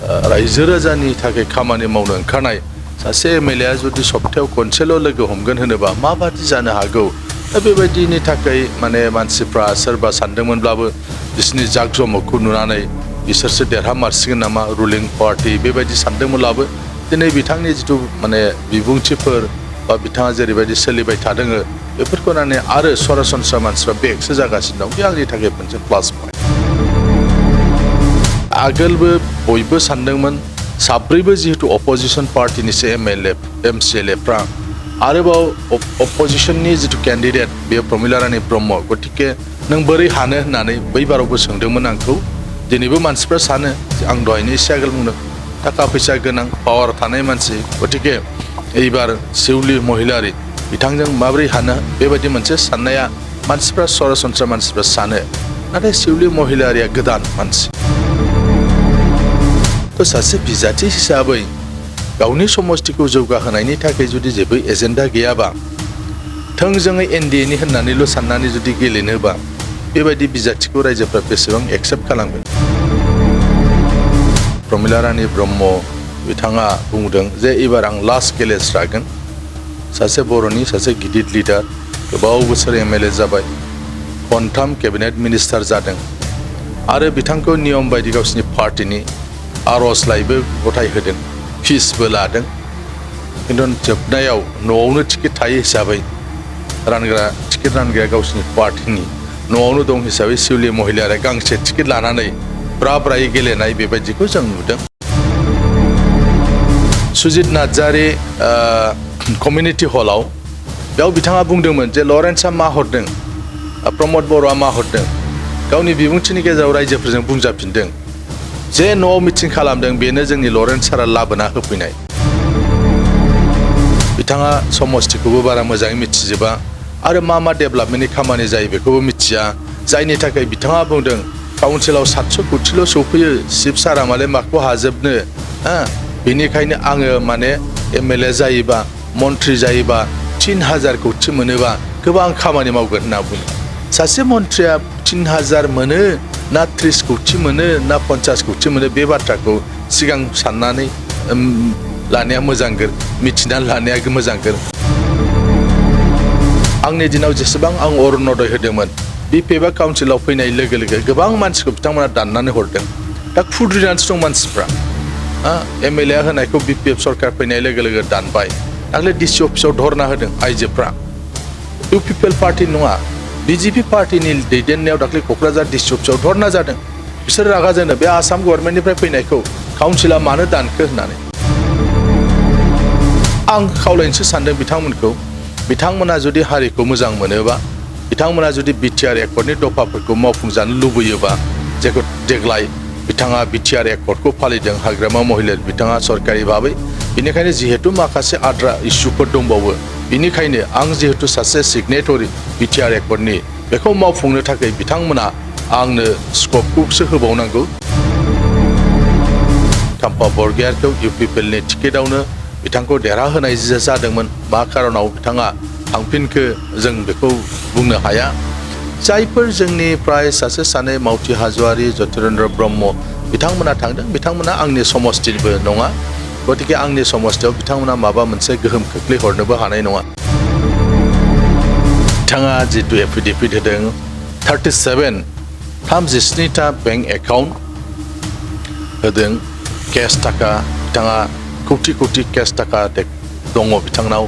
रायजो राजानि थाखाय खामानि मावनो ओंखारनाय सासे एमएलए जुदि सप्तायाव खनसेल' लोगो हमगोन होनोबा माबादि जानो हागौ दा बेबायदिनि थाखाय माने मानसिफ्रा सोरबा सानदोंमोनब्लाबो बिसोरनि जाकजमकखौ नुनानै बिसोरसो देरहामारसिगोन नामा रुलिं पार्टी बेबायदि सानदोंमोनब्लाबो दिनै बिथांनि जिथु माने बिबुंथिफोर बा बिथाङा जेरैबायदि सोलिबाय थादों बेफोरखौ नायनानै आरो सरासनस्रा मानसिफ्रा बेगसो जागासिनो दं बे आंनि थाखाय मोनसे प्लास पइन्ट आगोलबो बयबो सानदोंमोन साब्रैबो जिहेतु अपोजिशन पार्टीनिसो एमएलए एमसिएलएफ्रा आरोबाव अपोजिशननि जिथु कैंडिडेट बेयो प्रमिला रानी ब्रह्म गतिके नों बोरै हानो होननानै बै बारावबो सोंदोंमोन आंखौ दिनैबो मानसिफ्रा सानो आं दहायनो एसे आगोल बुंदों थाखा फैसा गोनां पावार थानाय मानसि गतिके एबार शिवली महिलारी बिथांजों माबोरै हानो बेबायदि मोनसे साननाया मानसिफ्रा सरासनस्रा मानसिफ्रा सानो नाथाय शिवली महिलारिया गोदान मानसि तो सासे बिजाथि हिसाबै गावनि समष्टिखौ जौगाहोनायनि थाखाय जुदि जेबो एजेन्डा गैयाबा थोंजोङै एनडिएनि होननानैल' साननानै जुदि गेलेनोबा बेबायदि बिजाथिखौ रायजोफ्रा बेसेबां एक्सेप्ट खालामगोन प्रमिला रानी ब्रह्म बिथाङा बुंदों जे एबार आं लास्ट गेलेज रागोन सासे बर'नि सासे गिदिर लिडार गोबाव बोसोर एमएलए जाबाय खनथाम केबिनेट मिनिस्टार जादों आरो बिथांखौ नियम बायदि गावसिनि पार्टीनि आर'जलाइबो गथाय होदों फिसबो लादों खिन्थु जोबनायाव न'आवनो टिकेट थायो हिसाबै टिकेट रानग्राया गावसिनि पार्टीनि न'आवनो दं हिसाबै शिवली महिलाया गांसे टिकेट लानानै ब्रायै गेलेनाय बेबायदिखौ जों नुदों सुजित नार्जारी कमिउनिटि हलाव बेयाव बिथाङा बुंदोंमोन जे लरेन्सआ मा हरदों प्रमद बर'आ मा हरदों गावनि बिबुंथिनि गेजेराव रायजोफोरजों बुंजाफिनदों जे न'आव मिटिं खालामदों बेनो जोंनि लरेन्स सारा लाबोना होफैनाय बिथाङा समष्टिखौबो बारा मोजाङै मिथिजोबा आरो मा डेभेलपमेन्टनि खामानि जायो बेखौबो मिथिया जायनि थाखाय बिथाङा बुंदों काउन्सिलाव 700 कोटिल' सौफैयो शिब सारा माले माखौ हाजोबनो बेनिखायनो आङो माने एमएलए जायोबा मन्त्रि जायोबा 3000 कोटि मोनोबा गोबां खामानि मावगोन होनना बुङो सासे मन्त्रिया 3000 मोनो ना 30 कोटि मोनो ना 50 कोटि मोनो बे बाथ्राखौ सिगां साननानै लानाया मोजांगोन मिथिनानै लानाया मोजांगोन आंनि दिनाव जेसेबां आं अरुणोदय होदोंमोन बिपिएफआ काउन्सिलाव फैनाय लोगो लोगो गोबां मानसिखौ बिथांमोना दाननानै हरदों दा खुद्रिनानैसो दं मानसिफ्रा एमएलए होनायखौ बिपिएफ सरकार फैनाय लोगो लोगो दानबाय दाख्लै डिसि अफिसाव धरना होदों आइजोफ्रा इउपिपिएल पार्टी नङा बिजेपि पार्टीनि दैदेननायाव दाख्लै क'क्राझार डिसि अफिसाव धरना जादों बिसोर रागा जोंनो बे आसाम गभर्नमेन्टनिफ्राय फैनायखौ काउन्सिला मानो दानखो होननानै आं खावलायनोसो सानदों बिथांमोना जुदि हारिखौ मोजां मोनोबा बिथांमोना जुदि बिटिआर एकर्डनि दफाफोरखौ मावफुंजानो लुबैयोबा जेखौ देग्लाय बिथाङा बिटिआर एकर्डखौ फालिदों हाग्रामा महिला बिथाङा सरकारि भाबै बेनिखायनो जिहेतु माखासे आद्रा इस्युफोर दंबावो बेनिखायनो आं जिहेतु सासे सिगनेटरि बिटिआर एकर्डनि बेखौ मावफुंनो थाखाय बिथांमोना आंनो स्कपखौसो होबावनांगौ थाम्पा बरगयारखौ इउपिपिएलनि टिकेटआवनो बिथांखौ देरहाहोनाय जादोंमोन मा खारनाव बिथाङा थांफिनखो जों बेखौ बुंनो हाया जायफोर जोंनिफ्राय सासे सानै मावथि हाज'वारि ज्योतिरेन्द्र ब्रह्म बिथांमोना थांदों बिथांमोना आंनि समष्टिनिबो नङा गतिके आंनि समष्टियाव बिथांमोना माबा मोनसे गोहोम खोख्लैहरनोबो हानाय नङा बिथाङा जितु एफिडेभिट होदों 37टा बेंक एकाउन्ट होदों केस थाखा बिथाङा कोटि केस थाखा दङ बिथांनाव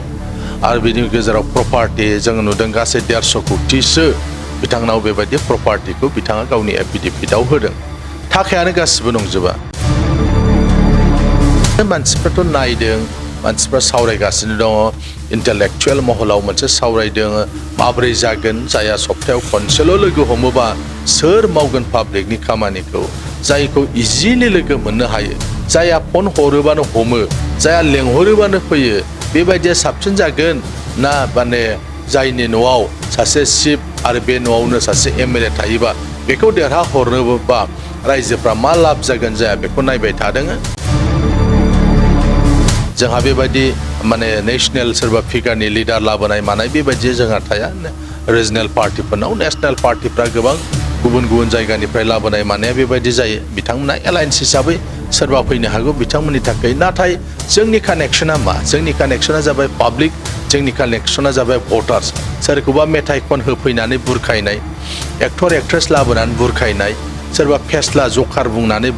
आरो बिनि गेजेराव प्रपार्टि जों नुदों गासै 150 कोटिसो बिथांनाव बेबायदि प्रपार्टिखौ बिथाङा गावनि एफिडेभिटआव होदों थाखायानो गासिबो नंजोबा मानसिफ्राथ' नायदों मानसिफ्रा सावरायगासिनो दङ इन्टेलेक्चुएल महलाव मोनसे सावरायदों माबोरै जागोन जाया सप्तायाव खनसेल' लोगो हमोबा सोर मावगोन पाब्लिकनि खामानिखौ जायखौ इजिलि लोगो मोननो हायो जाया फन हरोबानो हमो जाया लेंहरोबानो फैयो बेबायदिया साबसिन जागोन ना माने जायनि न'आव सासे चिफ आरो बे न'आवनो सासे एमएलए थायोबा बेखौ देरहाहरनोबा रायजोफ्रा मा लाब जागोन जाया बेखौ नायबाय थादों जोंहा बेबायदि माने नेशनेल सोरबा फिगारनि लिडार लाबोनाय मानाय बेबायदि जोंहा थाया रिजनेल पार्टिफोरनाव नेशनेल पार्टिफ्रा गोबां गुबुन गुबुन जायगानिफ्राय लाबोनाय माने बेबायदि जायो बिथांमोना एलायन्स हिसाबै सोरबा फैनो हागौ बिथांमोननि थाखाय नाथाय जोंनि कानेक्शना मा जोंनि कानेक्शना जाबाय पाब्लिक जोंनि कानेक्शना जाबाय भटार्स सोरखौबा मेथाइ खन होफैनानै बुरखायनाय एक्टर एक्ट्रेस लाबोनानै बुरखायनाय सोरबा फेस्ला जखार बुंनानै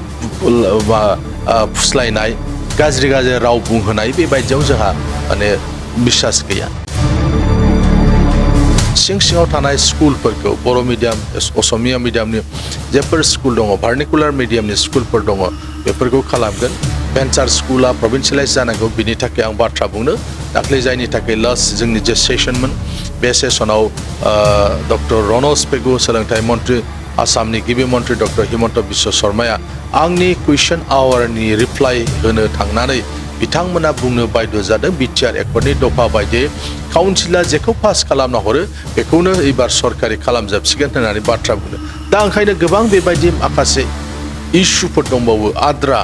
फुस्लायनाय गाज्रि गाज्रि राव बुंहोनाय बेबायदियाव जोंहा माने बिसास गैया सिं सिङाव थानाय स्कुलफोरखौ बर' मिडियाम असमिया मिडियामनि जेफोर स्कुल दङ भार्निकुलार मिडियामनि स्कुलफोर दङ बेफोरखौ खालामगोन भेन्चार स्कुला प्रभिन्सियेलाइज जानांगौ बिनि थाखाय आं बाथ्रा बुंनो दाख्लै जायनि थाखाय लास्ट जोंनि जे सेसनमोन बे सेसनाव डक्टर रनज पेगु सोलोंथाइ मन्त्रि आसामनि गिबि मन्त्रि डक्टर हिमन्त बिश्व शर्माया आंनि कुइसन आवारनि रिप्लाइ होनो थांनानै बिथांमोना बुंनो बाध्य जादों बिटिआर एकर्डनि दफा बायदियै काउन्सिला जेखौ पास खालामना हरो बेखौनो एबार सरकारि खालामजोबसिगोन होननानै बाथ्रा बुंदों दा ओंखायनो गोबां बेबायदि माखासे इस्युफोर दंबावो आद्रा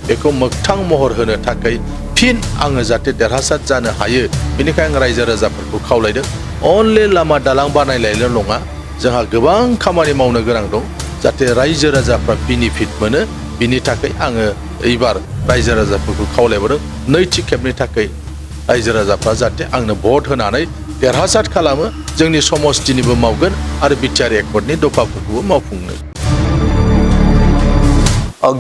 बेखौ मोगथां महर होनो थाखाय फिन आङो जाहाथे देरहासार जानो हायो बेनिखायनो आं रायजो राजाफोरखौ खावलायदों अनलि लामा दालां बानायलायल' नङा जोंहा गोबां खामानि मावनो गोनां दं जाहाथे रायजो राजाफ्रा बेनिफिट मोनो बिनि थाखाय आङो एबार रायजो राजाफोरखौ खावलायहरो नैथि खेबनि थाखाय रायजो राजाफ्रा जाहाथे आंनो भट होनानै देरहासार खालामो जोंनि समस्तिनिबो मावगोन आरो बिटिआर एकर्डनि दफाफोरखौबो मावफुंनो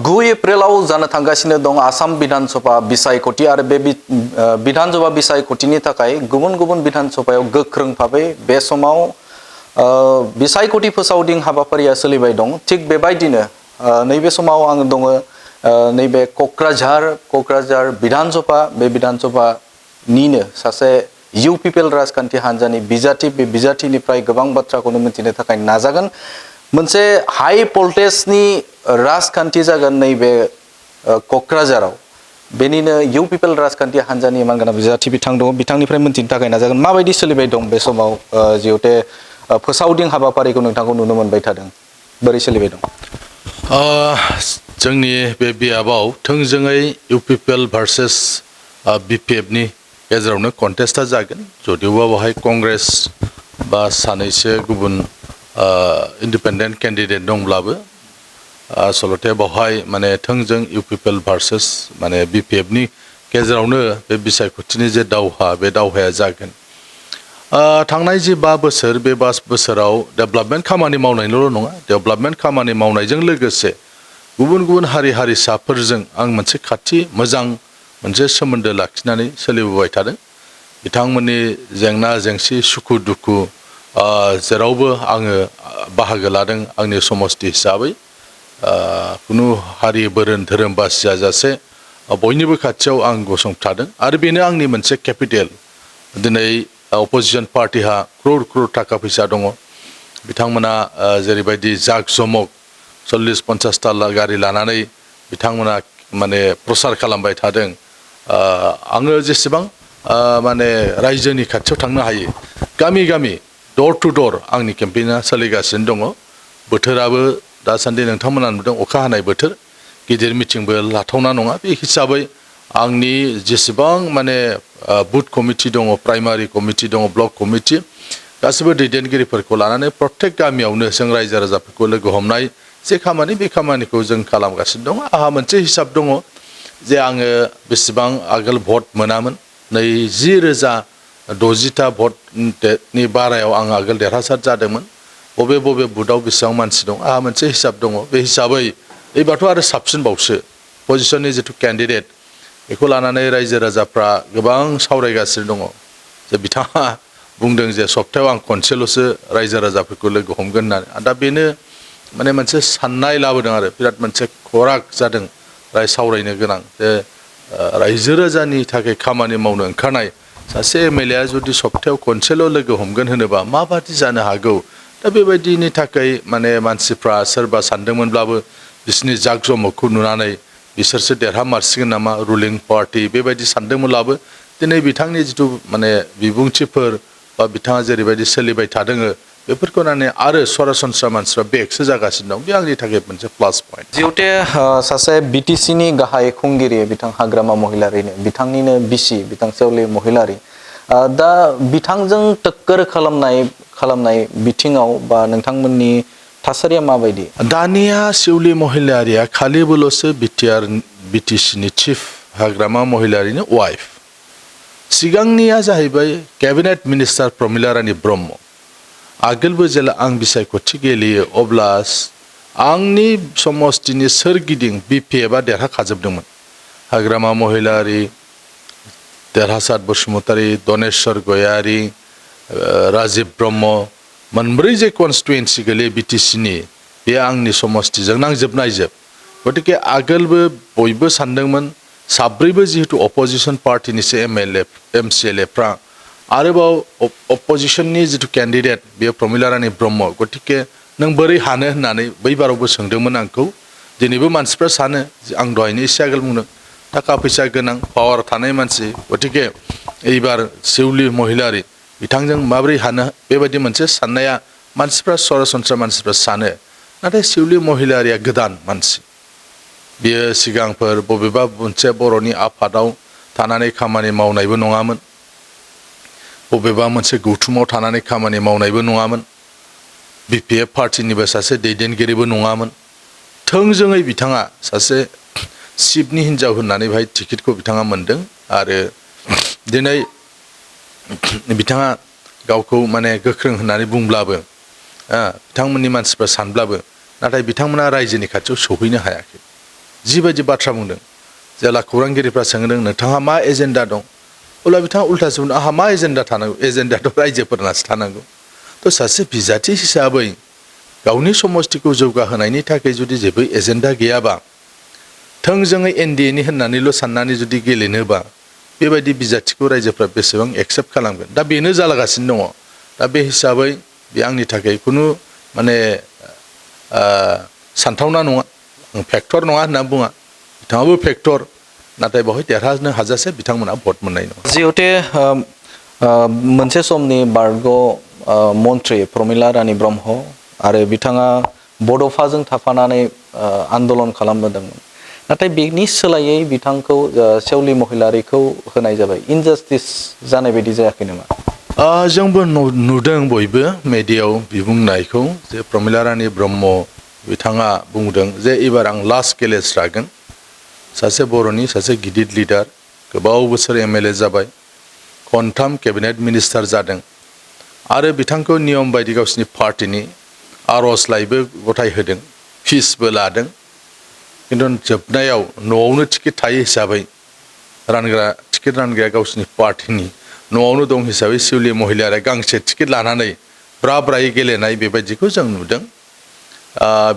9 एप्रिलाव जानो थांगासिनो दं आसाम बिधानसभा बिसायख'थि आरो बे बिधानसभा बिसायख'थिनि थाखाय गुबुन गुबुन बिधानसभायाव गोख्रों भाबै बे समाव बिसायख'थि फोसावदिं हाबाफारिया सोलिबाय दं थिग बेबायदिनो नैबे समाव आं दङ नैबे क'क्राझार बिधानसभा बे बिधानसभानिनो सासे इउ पिपल राजखान्थि हान्जानि बिजाथि बे बिजाथिनिफ्राय गोबां बाथ्राखौनो मिथिनो थाखाय नाजागोन मोनसे हाई भल्टेजनि राजखान्थि जागोन नैबे क'क्राझाराव बेनिनो इउ पिपल राजखान्थि हान्जानि मानगोनां बिजाथि बिथां दङ बिथांनिफ्राय मिथिनो थाखाय नाजागोन माबायदि सोलिबाय दं बे समाव जिहेतु फोसावदिं हाबाफारिखौ नोंथांखौ नुनो मोनबाय थादों बोरै सोलिबाय दं जोंनि बे बियाबाव थोंजोङै इउ पिपल भार्सेस बिपिएफनि गेजेरावनो कन्टेस्टआ जागोन जदिवबा बेवहाय कंग्रेस बा सानैसो गुबुन इन्डिपेन्डेन्ट केन्डिडेट दंब्लाबो आसलते बेवहाय माने थोंजों इउ पिपल भार्सेस माने बिपिएफनि गेजेरावनो बे बिसायख'थिनि जे दावहा बे दावहाया जागोन थांनाय जि 5 बोसोर बे 5 बोसोराव डेभेलपमेन्ट खामानि मावनायल' नङा डेभेलपमेन्ट खामानि मावनायजों लोगोसे गुबुन गुबुन हारि हारिसाफोरजों आं मोनसे खाथि मोजां मोनसे सोमोन्दो लाखिनानै सोलिबोबाय थादों बिथांमोननि जेंना जेंसि सुखु दुखु जेरावबो आङो बाहागो लादों आंनि समस्ति हिसाबै कुनु हारि बोरोन धोरोम बासियाजासे बयनिबो खाथियाव आं गसंथादों आरो बेनो आंनि मोनसे केपिटेल दिनै अपोजिशन पार्टीहा क्रर थाखा फैसा दङ बिथांमोना जेरैबायदि जाकजमक 40-50 गारि लानानै बिथांमोना माने प्रसार खालामबाय थादों आङो जेसेबां माने रायजोनि खाथियाव थांनो हायो गामि गामि डोर टु डोर आंनि केम्पेइना सोलिगासिनो दङ बोथोराबो दासान्दि नोंथांमोना नुदों अखा हानाय बोथोर गिदिर मिटिंबो लाथावना नङा बे हिसाबै आंनि जेसेबां माने बुथ कमिटि दङ प्राइमारि कमिटि दङ ब्लक कमिटि गासिबो दैदेनगिरिफोरखौ लानानै प्रत्येक गामियावनो जों रायजो राजाफोरखौ लोगो हमनाय जे खामानि बे खामानिखौ जों खालामगासिनो दङ आंहा मोनसे हिसाब दङ जे आङो बेसेबां आगोल भट मोनामोन 20,060टा भटनि बारायाव आं आगोल देरहासार जादोंमोन बबे बुथआव बेसेबां मानसि दं आंहा मोनसे हिसाब दङ बे हिसाबै एबारथ' आरो साबसिनबावसो पजिशननि जिथु केन्डिडेट बेखौ लानानै रायजो राजाफ्रा गोबां सावरायगासिनो दङ जे बिथाङा बुंदों जे सप्तायाव आं खनसेल'सो रायजो राजाफोरखौ लोगो हमगोन होननानै दा बेनो माने मोनसे साननाय लाबोदों आरो बिराद मोनसे खराग जादों सावरायनो गोनां जे रायजो राजानि थाखाय खामानि मावनो ओंखारनाय सासे एमएलए आ जुदि सप्तायाव खनसेल' लोगो हमगोन होनोबा माबादि जानो हागौ दा बेबायदिनि थाखाय माने मानसिफ्रा सोरबा सानदोंमोनब्लाबो बिसोरनि जाकजमकखौ नुनानै बिसोरसो देरहामारसिगोन नामा रुलिं पार्टी बेबायदि सानदोंमोनब्लाबो दिनै बिथांनि जिथु माने बिबुंथिफोर बा बिथाङा जेरैबायदि सोलिबाय थादों बेफोरखौ नायनानै आरो सरासनस्रा मानसिफ्रा बेगसो जागासिनो दं बे आंनि थाखाय मोनसे प्लास पइन्ट जिहेतु सासे बिटिसिनि गाहाय खुंगिरि बिथां हाग्रामा महिलारिनो बिथांनिनो बिसि बिथां सेवलि महिलारि दा बिथांजों टक्कर खालामनाय बिथिङाव बा नोंथांमोननि थासारिया माबायदि दानिया सिउलि महिलारिया खालिबोल'सो बिटिसिनि चिफ हाग्रामा महिलारिनि वाइफ सिगांनिया जाहैबाय कैबिनेट मिनिस्टार प्रमिला रानी ब्रह्म आगोलबो जेला आं बिसायख'थि गेलेयो अब्ला आंनि समस्तिनि सोरगिदिं बिपिएफआ देरहाखाजोबदोंमोन हाग्रामा महिलारि देरहासार बसुमतारी दनेश्वर गयारी राजीव ब्रह्म मोनब्रै जे कन्स्टिटुएन्सि गोलैयो बिटिसिनि बे आंनि समस्तिजों नांजोबनायजोब गतिके आगोलबो बयबो सानदोंमोन साब्रैबो जिहेतु अपोजिशन पार्टिनिसो एमसिएलएफ्रा आरोबाव अपोजिशननि जितु कैंडिडेट बेयो प्रमिला रानी ब्रह्म गतिके नों बोरै हानो होननानै बै बारावबो सोंदोंमोन आंखौ दिनैबो मानसिफ्रा सानो आं दहायनो एसे आगोल बुंदों थाखा फैसा गोनां पावार थानाय मानसि गतिके एबार सिउलि महिलारि बिथांजों माबोरै हानो बेबायदि मोनसे साननाया मानसिफ्रा सरासनस्रा मानसिफ्रा सानो नाथाय सिउलि महिलारिया गोदान मानसि बियो सिगांफोर बबेबा मोनसे बर'नि आफादाव थानानै खामानि मावनायबो नङामोन बबेबा मोनसे गौथुमाव थानानै खामानि मावनायबो नङामोन बिपिएफ पार्टिनिबो सासे दैदेनगिरिबो नङामोन थोंजोङै बिथाङा सासे चिफनि हिनजाव होननानै बेहाय टिकेटखौ बिथाङा मोनदों आरो दिनै बिथाङा गावखौ माने गोख्रों होननानै बुंब्लाबो बिथांमोननि मानसिफ्रा सानब्लाबो नाथाय बिथांमोना रायजोनि खाथियाव सौहैनो हायाखै जिबायदि बाथ्रा बुंदों जेला खौरांगिरिफ्रा सोंदों नोंथाङा मा एजेन्डा दं अब्ला बिथाङा उल्थासो बुंदों आहा मा एजेन्डा थानांगौ एजेन्डायाथ' रायजोफोरनासो थानांगौ थ' सासे बिजाथि हिसाबै गावनि समस्तिखौ जौगाहोनायनि थाखाय जुदि जेबो एजेन्डा गैयाबा थोंजोङै एनडिएनि होननानैल' साननानै जुदि गेलेनोबा बेबायदि बिजाथिखौ रायजोफ्रा बेसेबां एक्सेप्ट खालामगोन दा बेनो जालागासिनो दङ दा बे हिसाबै बे आंनि थाखाय खुनु माने सानथावना नङा फेक्टर नङा होनना बुङा बिथाङाबो फेक्टर नाथाय बेवहाय देरहानो हाजासे बिथांमोना भट मोननाय नङा जिहेतु मोनसे समनि बारग' मन्त्रि प्रमिला रानी ब्रह्म आरो बिथाङा बड'फाजों थाफानानै आन्दलन खालामबोदोंमोन नाथाय बेनि सोलायै बिथांखौ सिउलि महिलारिखौ होनाय जाबाय इनजास्टिस जानाय बायदि जायाखै नामा जोंबो नुदों बयबो मेडियायाव बिबुंनायखौ जे प्रमिला रानी ब्रह्म बिथाङा बुंदों जे एबार आं लास्ट गेलेस्रागोन सासे बर'नि सासे गिदिर लिडार गोबाव बोसोर एमएलए जाबाय खनथाम कैबिनेट मिनिस्टार जादों आरो बिथांखौ नियम बायदि गावसिनि पार्टिनि आर'जलाइबो गथायहोदों फिसबो लादों किन्तु जोबनायाव न'आवनो टिकेट थायो हिसाबै टिकेट रानग्राया गावसिनि पार्टिनि न'आवनो दं हिसाबै सिउलि महिलारिया गांसे टिकेट लानानै ब्रा ब्रायै गेलेनाय बेबायदिखौ जों नुदों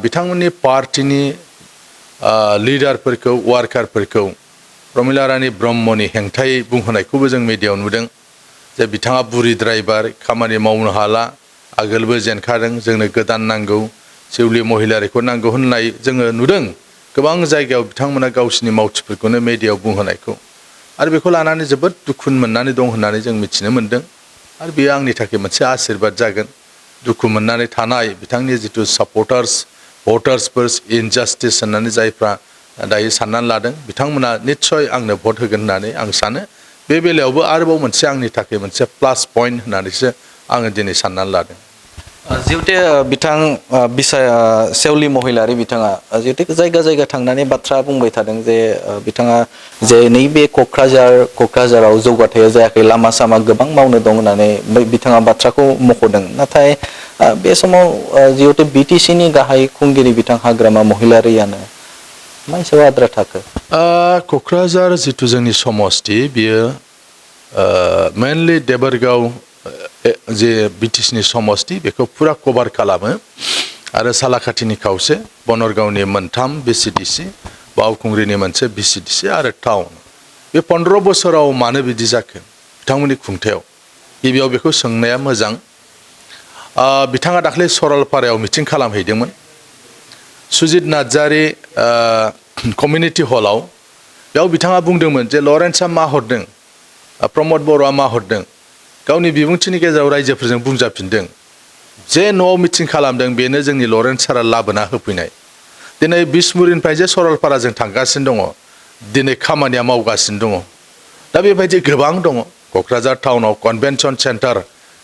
बिथांमोननि पार्टिनि लिडारफोरखौ वार्कारफोरखौ प्रमिला रानी ब्रह्मनि हेंथायै बुंहोनायखौबो जों मिडियायाव नुदों जे बिथाङा बुरि ड्राइभार खामानि मावनो हाला आगोलबो जेनखादों जोंनो गोदान नांगौ सिउलि महिलारिखौ नांगौ होननाय जोङो नुदों गोबां जायगायाव बिथांमोना गावसिनि मावथिफोरखौनो मिडियायाव बुंहोनायखौ आरो बेखौ लानानै जोबोद दुखु मोननानै दं होननानै जों मिथिनो मोनदों आरो बेयो आंनि थाखाय मोनसे आशीर्बाद जागोन दुखु मोननानै थानाय बिथांनि जितु सापर्टार्स भटार्सफोर इनजास्टिस होननानै जायफ्रा दायो साननानै लादों बिथांमोना निस्सय आंनो भट होगोन होननानै आं सानो बे बेलायावबो आरोबाव मोनसे आंनि थाखाय मोनसे प्लास पइन्ट होननानैसो आङो दिनै साननानै लादों जिहेतु बिथां सिउलि महिलारि बिथाङा जिहेतु जायगा जायगा थांनानै बाथ्रा बुंबाय थादों जे बिथाङा जे नैबे क'क्राझाराव जौगाथाया जायाखै लामा सामा गोबां मावनो दं होननानै बिथाङा बाथ्राखौ मख'दों नाथाय बे समाव जिहेतु बिटिसिनि गाहाय खुंगिरि बिथां हाग्रामा महिलारियानो मा हिसाबै आद्रा थाखो क'क्राझार जितु जोंनि समस्ति बियो मेनलि देबरगाव जे बिटिसिनि समस्ति बेखौ पुरा कभार खालामो आरो सालाखाथिनि खावसे बनरगावनि मोनथाम बिसिडिसि बावखुंग्रिनि मोनसे बिसिडिसि आरो टाउन बे 15 बोसोराव मानो बिदि जाखो बिथांमोननि खुंथायाव गिबियाव बेखौ सोंनाया मोजां बिथाङा दाख्लै सरलपारायाव मिटिं खालामहैदोंमोन सुजित नार्जारी कमिउनिटि हलाव बेयाव बिथाङा बुंदोंमोन जे लरेन्सआ मा हरदों प्रमद बर'आ मा हरदों गावनि बिबुंथिनि गेजेराव रायजोफोरजों बुंजाफिनदों जे न'आव मिटिं खालामदों बेनो जोंनि लरेन्स सारा लाबोना होफैनाय दिनै बिसमुरिनिफ्राय जे सरलपाराजों थांगासिनो दङ दिनै खामानिया मावगासिनो दङ दा बेबायदि गोबां दङ क'क्राझार टाउनाव कनभेनसन सेन्टार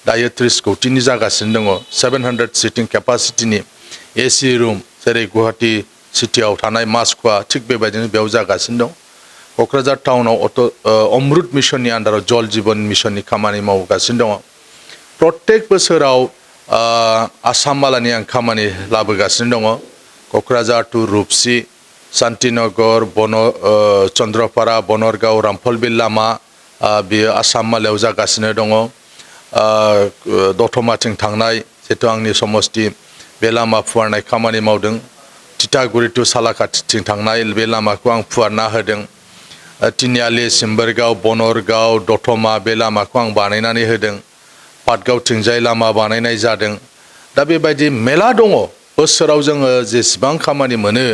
दायो 30 कौटिनि जागासिनो दङ 700 सिटिं केपासिटिनि एसि रुम जेरै गुवाहाटी सिटियाव थानाय मास्क'आ थिग बेबायदिनो बेयाव जागासिनो दं क'क्राझार टाउनाव अमृत मिशननि आन्दाराव जल जीवन मिशननि खामानि मावगासिनो दङ प्रत्येक बोसोराव आसाम मालानि आं खामानि लाबोगासिनो दङ क'क्राझार टु रुपसि शान्तिनगर चन्द्रपारा बनरगाव रामफलबिल लामा बेयो आसाम मालायाव जागासिनो दङ दतमाथिं थांनाय जितु आंनि समस्ति बे लामा फुवारनाय खामानि मावदों तितागुरि टु सालाकाथिथिं थांनाय बे लामाखौ आं फुवारना होदों तिनिआलि सिम्बोरगाव बनरगाव दतमा बे लामाखौ आं बानायनानै होदों पाटगावथिंजाय लामा बानायनाय जादों दा बेबायदि मेला दङ बोसोराव जोङो जेसेबां खामानि मोनो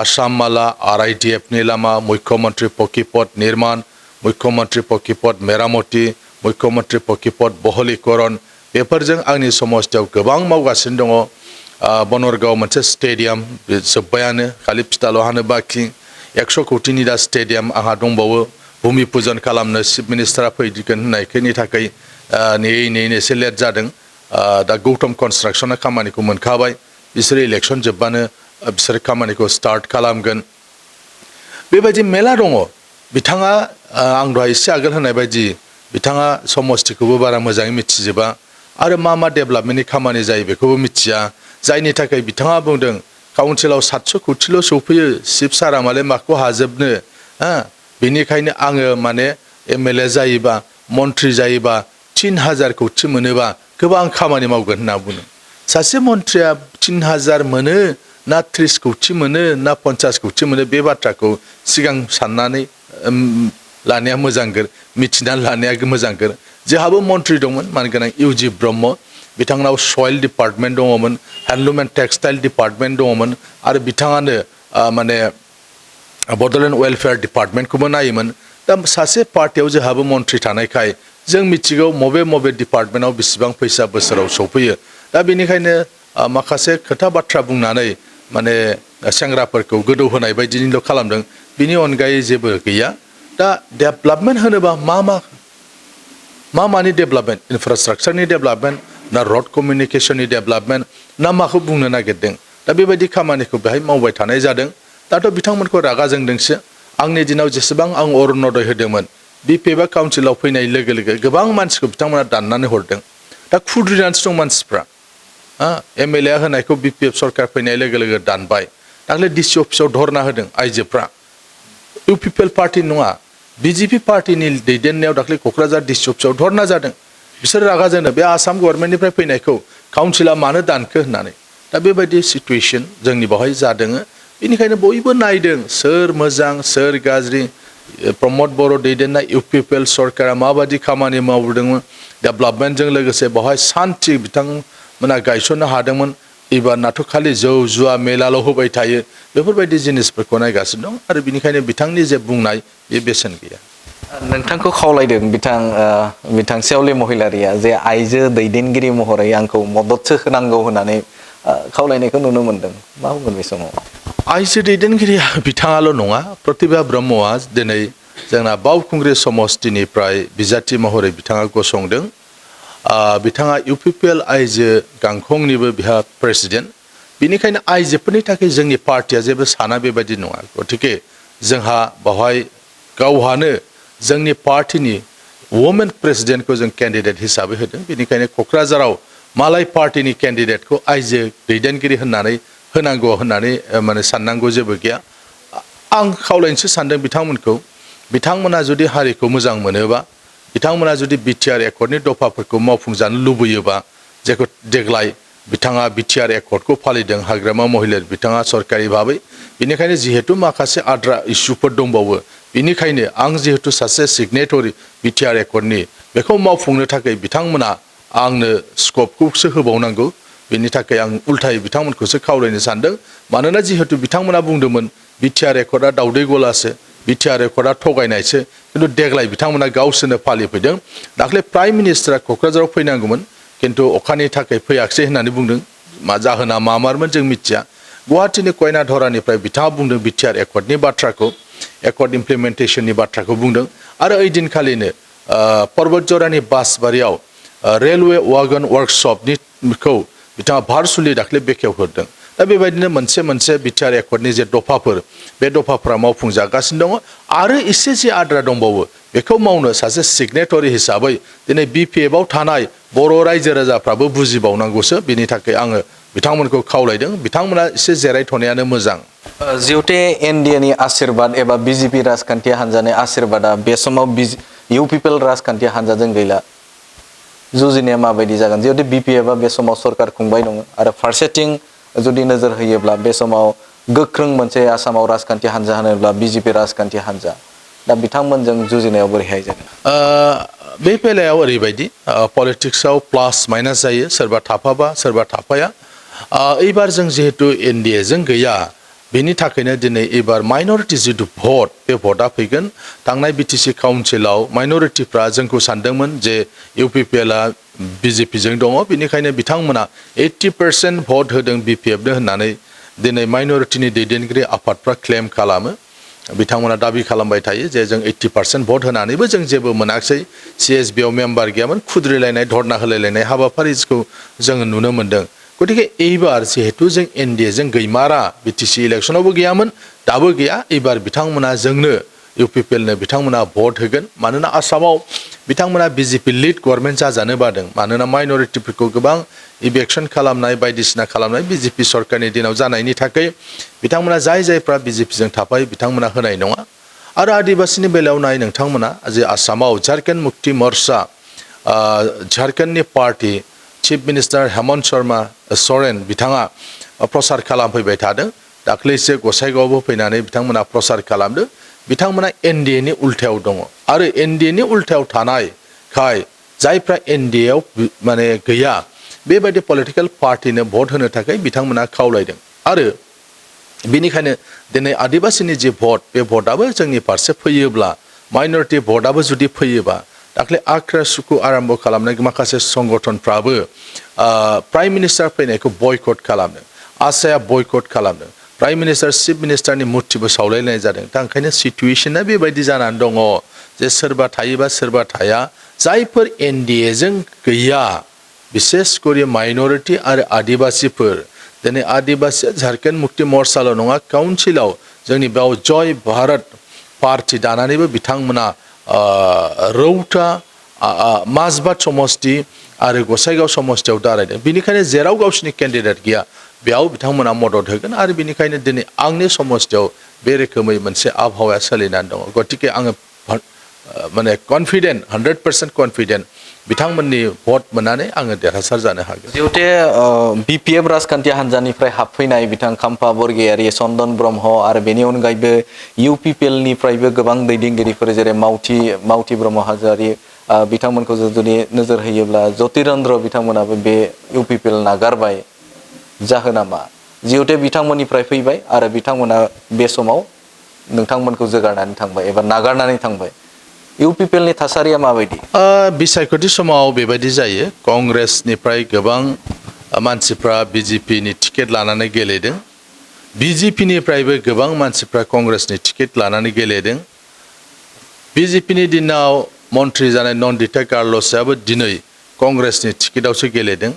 आसाम माला RITFनि लामा मुख्यमन्त्रि पकिपथ निर्माण मुख्यमन्त्रि पकिपथ मेरामति मुख्यमन्त्रि पकिपथ बहलीकरण बेफोरजों आंनि समस्तियाव गोबां मावगासिनो दङ बनरगाव मोनसे स्टेडियाम जोब्बायानो खालि फिथाल' हानो बाखि 100 कोटिनि दा स्टेडियाम आंहा दंबावो भूमि पूजन खालामनो चिफ मिनिस्टारा फैगोन होननायनि थाखाय नेयै एसे लेट जादों दा गौतम कन्स्ट्राक्सना खामानिखौ मोनखाबाय बिसोर इलेक्सन जोबबानो बिसोर खामानिखौ स्टार्ट खालामगोन बेबायदि मेला दङ बिथाङा आं दहाय एसे आगोल होनाय बायदि बिथाङा समस्तिखौबो बारा मोजाङै मिथिजोबा आरो मा डेभेलपमेन्टनि खामानि जायो बेखौबो मिथिया जायनि थाखाय बिथाङा बुंदों काउन्सिलाव 700 कोटिल' सौफैयो चिफ सारा माले माखौ हाजोबनो बेनिखायनो आङो माने MLA जायोबा मन्त्रि जायोबा 3000 कोटि मोनोबा गोबां खामानि मावगोन होनना बुङो सासे मन्त्रिया 3000 मोनो ना 30 कोटि मोनो ना 50 कोटि मोनो बे बाथ्राखौ सिगां साननानै लानाया मोजांगोन मिथिनानै लानाया मोजांगोन जोंहाबो मन्त्रि दंमोन मानगोनां इउजि ब्रह्म बिथांनाव सयल डिपार्टमेन्ट दङमोन हेन्डलुम एन्ड टेक्सटाइल डिपार्टमेन्ट दङमोन आरो बिथाङानो माने बड'लेण्ड वेलफेयार डिपार्टमेन्टखौबो नायोमोन दा सासे पार्टियाव जोंहाबो मन्त्रि थानायखाय जों मिथिगौ मबे डिपार्टमेन्टआव बेसेबां फैसा बोसोराव सौफैयो दा बेनिखायनो माखासे खोथा बाथ्रा बुंनानै माने सेंग्राफोरखौ गोदौ होनाय बायदिनिल' खालामदों बिनि अनगायै जेबो गैया दा डेभेलपमेन्ट होनोबा मानि डेभेलपमेन्ट इनफ्रास्ट्राक्चारनि डेभेलपमेन्ट ना रड कमिउनिकेशननि डेभेलपमेन्ट ना माखौ बुंनो नागिरदों दा बेबायदि खामानिखौ बेहाय मावबाय थानाय जादों दाथ' बिथांमोनखौ रागा जोंदोंसो आंनि दिनाव जेसेबां आं अरुणोदय होदोंमोन BPFआ काउन्सिलाव फैनाय लोगो लोगो गोबां मानसिखौ बिथांमोना दाननानै हरदों दा खुद्रिनानैसो दं मानसिफ्रा MLA होनायखौ BPF सरकार फैनाय लोगो लोगो दानबाय दाख्लै DC अफिसाव धरना होदों आइजोफ्रा UPPL पार्टी नङा BJP पार्टीनि दैदेननायाव दाख्लै क'क्राझार DC अफिसाव धरना जादों बिसोर रागा जोंनो बे आसाम गभर्नमेन्टनिफ्राय फैनायखौ काउन्सिला मानो दानखो होननानै दा बेबायदि सिचुएसन जोंनि बावहाय जादों बेनिखायनो बयबो नायदों सोर मोजां सोर गाज्रि प्रमद बर' दैदेननाय UPPL सरकारा माबायदि खामानि मावदोंमोन डेभेलपमेन्टजों लोगोसे बावहाय सान्थि बिथांमोना गायसननो हादोंमोन एबारनाथ' खालि जौ जुवा मेलाल' होबाय थायो बेफोरबायदि जिनिसफोरखौ नायगासिनो दं आरो बिनिखायनो बिथांनि जे बुंनाय बे बेसेन गैया नोंथांखौ खावलायदों बिथां सेवले महिलारिया जे आइजो दैदेनगिरि महरै आंखौ मददसो होनांगौ होननानै खावलायनायखौ नुनो मोनदों मा बुंगोन बे समाव आइजो दैदेनगिरिया बिथाङाल' नङा प्रतिभा ब्रह्मआ दिनै जोंना बावखुंग्रि समस्तिनिफ्राय बिजाथि महरै बिथाङा गसंदों बिथाङा UPPL आइजो गांखंनिबो बिहा प्रेसिडेन्ट बेनिखायनो आइजोफोरनि थाखाय जोंनि पार्टिया जेबो साना बेबायदि नङा गतिके जोंहा बावहाय गावहानो जोंनि पार्टिनि वुमेन प्रेसिडेन्टखौ जों केन्डिडेट हिसाबै होदों बेनिखायनो क'क्राझाराव मालाय पार्टिनि केन्डिडेटखौ आइजो दैदेनगिरि होननानै होनांगौ होननानै माने साननांगौ जेबो गैया आं खावलायनोसो सानदों बिथांमोना जुदि हारिखौ मोजां मोनोबा बिथांमोना जुदि BTR एकर्डनि दफाफोरखौ मावफुंजानो लुबैयोबा जेखौ देग्लाय बिथाङा BTR एकर्डखौ फालिदों हाग्रामा महिलारि बिथाङा सरकारि भाबै बेनिखायनो जिहेतु माखासे आद्रा इस्युफोर दंबावो बेनिखायनो आं जिहेतु सासे सिगनेटरि BTR एकर्डनि बेखौ मावफुंनो थाखाय बिथांमोना आंनो स्कपखौसो होबावनांगौ बेनि थाखाय आं उल्थायै बिथांमोनखौसो खावलायनो सानदों मानोना जिहेतु बिथांमोना बुंदोंमोन BTR एकर्डआ दावदै गलासो BTR एकर्डआ थगायनायसो खिन्थु देग्लाय बिथांमोना गावसोरनो फालिफैदों दाख्लै प्राइम मिनिस्टारा क'क्राझाराव फैनांगौमोन खिन्थु अखानि थाखाय फैयाखिसै होननानै बुंदों मा जाहोना मामारमोन जों मिथिया गुवाहाटीनि कयनाधरानिफ्राय बिथाङा बुंदों BTR एकर्डनि बाथ्राखौ एकर्ड इमप्लिमेन्टेसननि बाथ्राखौ बुंदों आरो ओइदिनखालिनो पर्बतजरानि बासबारियाव रेलवे वागन वर्कशपनिखौ बिथाङा भारसुलि दाख्लै बेखेवहरदों दा बेबायदिनो मोनसे बिटिआर एकर्डनि जे दफाफोर बे दफाफोरा मावफुंजागासिनो दङ आरो एसे जे आद्रा दंबावो बेखौ मावनो सासे सिगनेटरि हिसाबै दिनै बिपिएफआव थानाय बर' रायजो राजाफ्राबो बुजिबावनांगौसो बेनि थाखाय आङो बिथांमोनखौ खावलायदों बिथांमोना एसे जिरायथ'नायानो मोजां जिहेतु एनडिएनि आशीर्बाद एबा बिजेपि राजखान्थि हान्जानि आशीर्बादा बे समाव इउ पिपल राजखान्थि हान्जाजों गैला जुजिनाया माबायदि जागोन जिहेतु बिपिएफआ बे समाव सरकार खुंबाय दङ आरो फारसेथिं जुदि नोजोर होयोब्ला बे समाव गोख्रों मोनसे आसामाव राजखान्थि हान्जा होनोब्ला बिजेपि राजखान्थि हान्जा दा बिथांमोनजों जुजिनायाव बोरैहाय जागोन बे बेलायाव ओरैबायदि पलिटिक्सआव प्लास माइनास जायो सोरबा थाफाबा सोरबा थाफाया एबार जों जिहेतु एनडिएजों गैया बेनि थाखायनो दिनै एबार माइनरिटि जिथु भट बे भटआ फैगोन थांनाय बिटिसि काउन्सिलाव माइनरिटिफ्रा जोंखौ सानदोंमोन जे इउपिपिएलआ बिजेपिजों दङ बेनिखायनो बिथांमोना 80% भट होदों बिपिएफनो होननानै दिनै माइनरिटिनि दैदेनगिरि आफादफ्रा क्लेम खालामो बिथांमोना दाबि खालामबाय थायो जे जों 80% भट होनानैबो जों जेबो मोनाखै सिएसबिआव मेम्बार गैयामोन खुद्रिलायनाय धरना होलायलायनाय हाबाफारिखौ जोङो नुनो मोन्दों गतिके एबार जिहेतु जों एनडिएजों गैमारा बिटिसि इलेक्सनावबो गैयामोन दाबो गैया एबार बिथांमोना जोंनो इउपिपिएलनो बिथांमोना भट होगोन मानोना आसामाव बिथांमोना बिजेपि लिड गभर्नमेन्ट जाजानो बादों मानोना माइनरिटिफोरखौ गोबां इभेक्सन खालामनाय बायदिसिना खालामनाय बिजेपि सरकारनि दिनाव जानायनि थाखाय बिथांमोना जायफ्रा बिजेपिजों थाफायो बिथांमोना होनाय नङा आरो आदिबासिनि बेलायाव नाय नोंथांमोना जे आसामाव झारखन्ड मुक्ति मोर्चा झारखन्डनि party chief minister Hemant Sharma Soren बिथाङा प्रसार खालामफैबाय थादों दाख्लैसो गसाइगावआवबो फैनानै बिथांमोना प्रसार खालामदों बिथांमोना एनडिएनि उल्थायाव दङ आरो एनडिएनि उल्थायाव थानायखाय जायफ्रा एनडिएआव माने गैया बेबायदि पलिटिकेल पार्टिनो भट होनो थाखाय बिथांमोना खावलायदों आरो बेनिखायनो दिनै आदिबासिनि जे भट बे भटआबो जोंनि फारसे फैयोब्ला माइनरिटि भटआबो जुदि फैयोबा दाख्लै आक्रा सुखु आरम्भ खालामनाय माखासे संगठनफ्राबो प्राइम मिनिस्टार फैनायखौ बयकट खालामदों आसाया बयकट खालामदों प्राइम मिनिस्टार चिफ मिनिस्टारनि मुर्तिबो सावलायनाय जादों दा ओंखायनो सिटुएसना बेबायदि जानानै दङ जे सोरबा थायोबा सोरबा थाया जायफोर एनडिएजों गैया बिसेस करि माइनरिटि आरो आदिबासिफोर दिनै आदिबासि झारखन्ड मुक्ति मोर्चाल' नङा काउन्सिलाव जोंनि बेयाव जय भारत पार्टी दानानैबो बिथांमोना रौता माजबाट समष्टि आरो गसाइगाव समष्टियाव दारायदों बेनिखायनो जेराव गावसिनि केन्डिडेट गैया बेयाव बिथांमोना मदद होगोन आरो बेनिखायनो दिनै आंनि समष्टियाव बे रोखोमै मोनसे आबहावाया सोलिनानै दङ गतिके आङो माने कन्फिडेन्ट 100% कन्फिडेन्ट बिथांमोननि भट मोननानै आङो देरहासार जानो हागोन जिहेतु बिपिएफ राजखान्थि हान्जानिफ्राय हाबफैनाय बिथां खाम्फा बरगयारि चन्दन ब्रह्म आरो बेनि अनगायैबो इउपिपिएलनिफ्रायबो गोबां दैदेनगिरिफोर जेरै मावथि ब्रह्म हाजोआरि बिथांमोनखौ जुदि नोजोर होयोब्ला ज्योतिरेन्द्र बिथांमोनाबो बे इउपिपिएल नागारबाय जाहोना मा जिहेतु बिथांमोननिफ्राय फैबाय आरो बिथांमोना बे समाव नोंथांमोनखौ जोगारनानै थांबाय एबा नागारनानै थांबाय इउपिपिएलनि थासारिया माबायदि बिसायख'थि समाव बेबायदि जायो कंग्रेसनिफ्राय गोबां मानसिफ्रा बिजेपिनि टिकेट लानानै गेलेदों बिजेपिनिफ्रायबो गोबां मानसिफ्रा कंग्रेसनि टिकेट लानानै गेलेदों बिजेपिनि दिनाव मन्थ्रि जानाय नन्दिता कार्लसआबो दिनै कंग्रेसनि टिकेटआवसो गेलेदों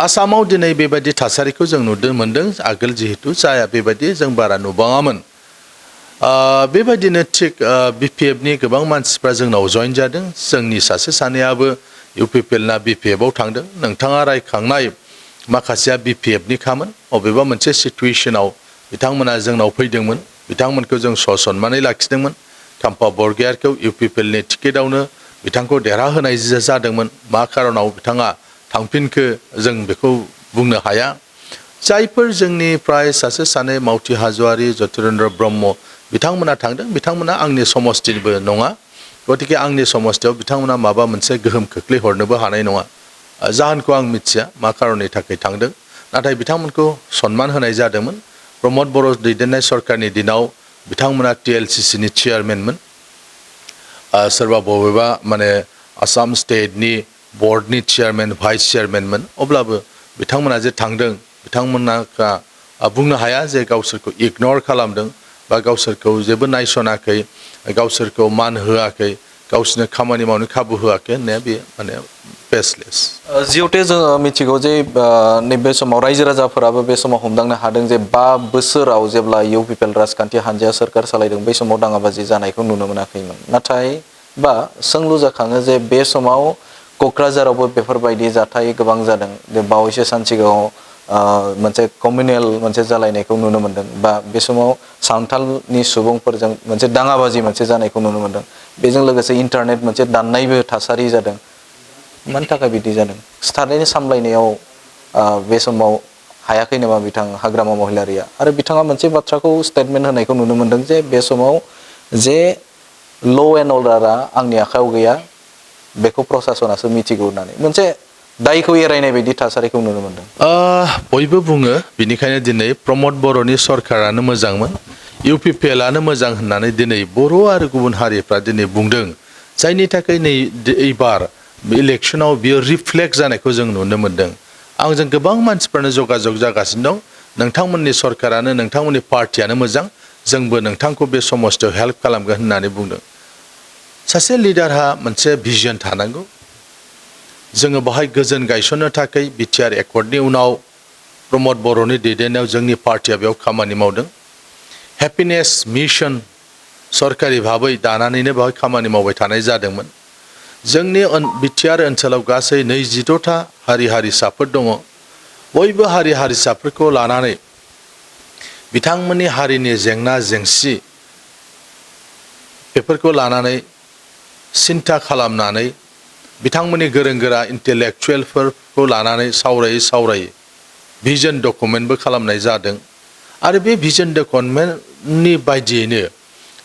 आसामाव दिनै बेबायदि थासारिखौ जों नुनो मोन्दों आगोल जिहेतु जाया बेबायदि जों बारा नुबाङामोन बेबायदिनो थिग बिपिएफनि गोबां मानसिफ्रा जोंनाव जइन जादों जोंनि सासे सानैयाबो इउपिपिएलना बिपिएफआव थांदों नोंथाङा रायखांनाय माखासेया बिपिएफनिखामोन अबेबा मोनसे सिटुएसनाव बिथांमोना जोंनाव फैदोंमोन बिथांमोनखौ जों ससनमानै लाखिदोंमोन खाम्फा बरगयारिखौ इउपिपिएलनि टिकेटआवनो बिथांखौ देरहाहोनाय जादोंमोन मा खारनाव बिथाङा थांफिनखो जों बेखौ बुंनो हाया जायफोर जोंनिफ्राय सासे सानै मावथि हाजोआरि ज्योतिरेन्द्र ब्रह्म बिथांमोना थांदों बिथांमोना आंनि समष्टिनिबो नङा गतिके आंनि समष्टियाव बिथांमोना माबा मोनसे गोहोम खोख्लैहरनोबो हानाय नङा जाहोनखौ आं मिथिया मा खारननि थाखाय थांदों नाथाय बिथांमोनखौ सनमान होनाय जादोंमोन प्रमद बर' दैदेननाय सरकारनि दिनाव बिथांमोना टिएलसिसिनि चेयारमेनमोन सोरबा बबेबा माने आसाम स्टेटनि बर्डनि चेयारमेन भाइस चेयारमेनमोन अब्लाबो बिथांमोना जे थांदों बिथांमोना बुंनो हाया जे गावसोरखौ इगनर खालामदों बा गावसोरखौ जेबो नायसनाखै गावसोरखौ मान होआखै गावसोरनो खामानि मावनो खाबु होआखै होननाया बे माने स्पेशलिस्ट जिहेतु जोङो मिथिगौ जे नैबे समाव रायजो राजाफोराबो बे समाव हमदांनो हादों जे 5 बोसोराव जेब्ला इउपिपिएल राजखान्थि हान्जाया सोरखार सालायदों बै समाव दाङाबाजि जानायखौ नुनो मोनाखैमोन नाथाय बा सोंलु जाखाङो जे बे समाव क'क्राझारावबो बेफोरबायदि जाथाय गोबां जादों जे बावैसो सान सिगाङाव मोनसे कमिउनेल मोनसे जालायनायखौ नुनो मोनदों बा बे समाव सान्थालनि सुबुंफोरजों मोनसे दाङाबाजि मोनसे जानायखौ नुनो मोनदों बेजों लोगोसे इन्टारनेट मोनसे दाननायबो थासारि जादों मानि थाखाय बिदि जादों थारैनो सामलायनायाव बे समाव हायाखै नामा बिथां हाग्रामा महिलारिया आरो बिथाङा मोनसे बाथ्राखौ स्टेटमेन्ट होनायखौ नुनो मोनदों जे बे समाव जे ल' एन्ड अर्डारा आंनि आखायाव गैया बेखौ प्रसासनासो मिथिगौ होननानै मोनसे दायखौ एरायनाय बायदि थासारिखौ नुनो मोनदों बयबो बुङो बिनिखायनो दिनै प्रमद बर'नि सरकारानो मोजांमोन इउपिपिएलआनो मोजां होननानै दिनै बर' आरो गुबुन हारिफ्रा दिनै बुंदों जायनि थाखाय नै एबार इलेक्सनाव बियो रिफ्लेक्ट जानायखौ जों नुनो मोनदों आंजों गोबां मानसिफोरानो जगाजग जागासिनो दं नोंथांमोननि सरकारानो नोंथांमोननि पार्टियानो मोजां जोंबो नोंथांखौ बे समस्यायाव हेल्प खालामगोन होननानै बुंदों सासे लिडारहा मोनसे भिजन थानांगौ जोङो बाहाय गोजोन गायसननो थाखाय बिटिआर एकर्डनि उनाव प्रमद बर'नि दैदेननायाव जोंनि पार्टिया बेयाव खामानि मावदों हेपिनेस मिशन सरकारि भाबै दानानैनो बेवहाय खामानि मावबाय थानाय जादोंमोन जोंनि बिटिआर ओनसोलाव गासै 26टा हारि हारिसाफोर दङ बयबो हारि हारिसाफोरखौ लानानै बिथांमोननि हारिनि जेंना जेंसि बेफोरखौ लानानै सिन्था खालामनानै बिथांमोननि गोरों गोरा इन्टेलेक्चुयेलफोरखौ लानानै सावरायै भिजन डकुमेन्टबो खालामनाय जादों आरो बे भिजन डकुमेन्टनि बायदियैनो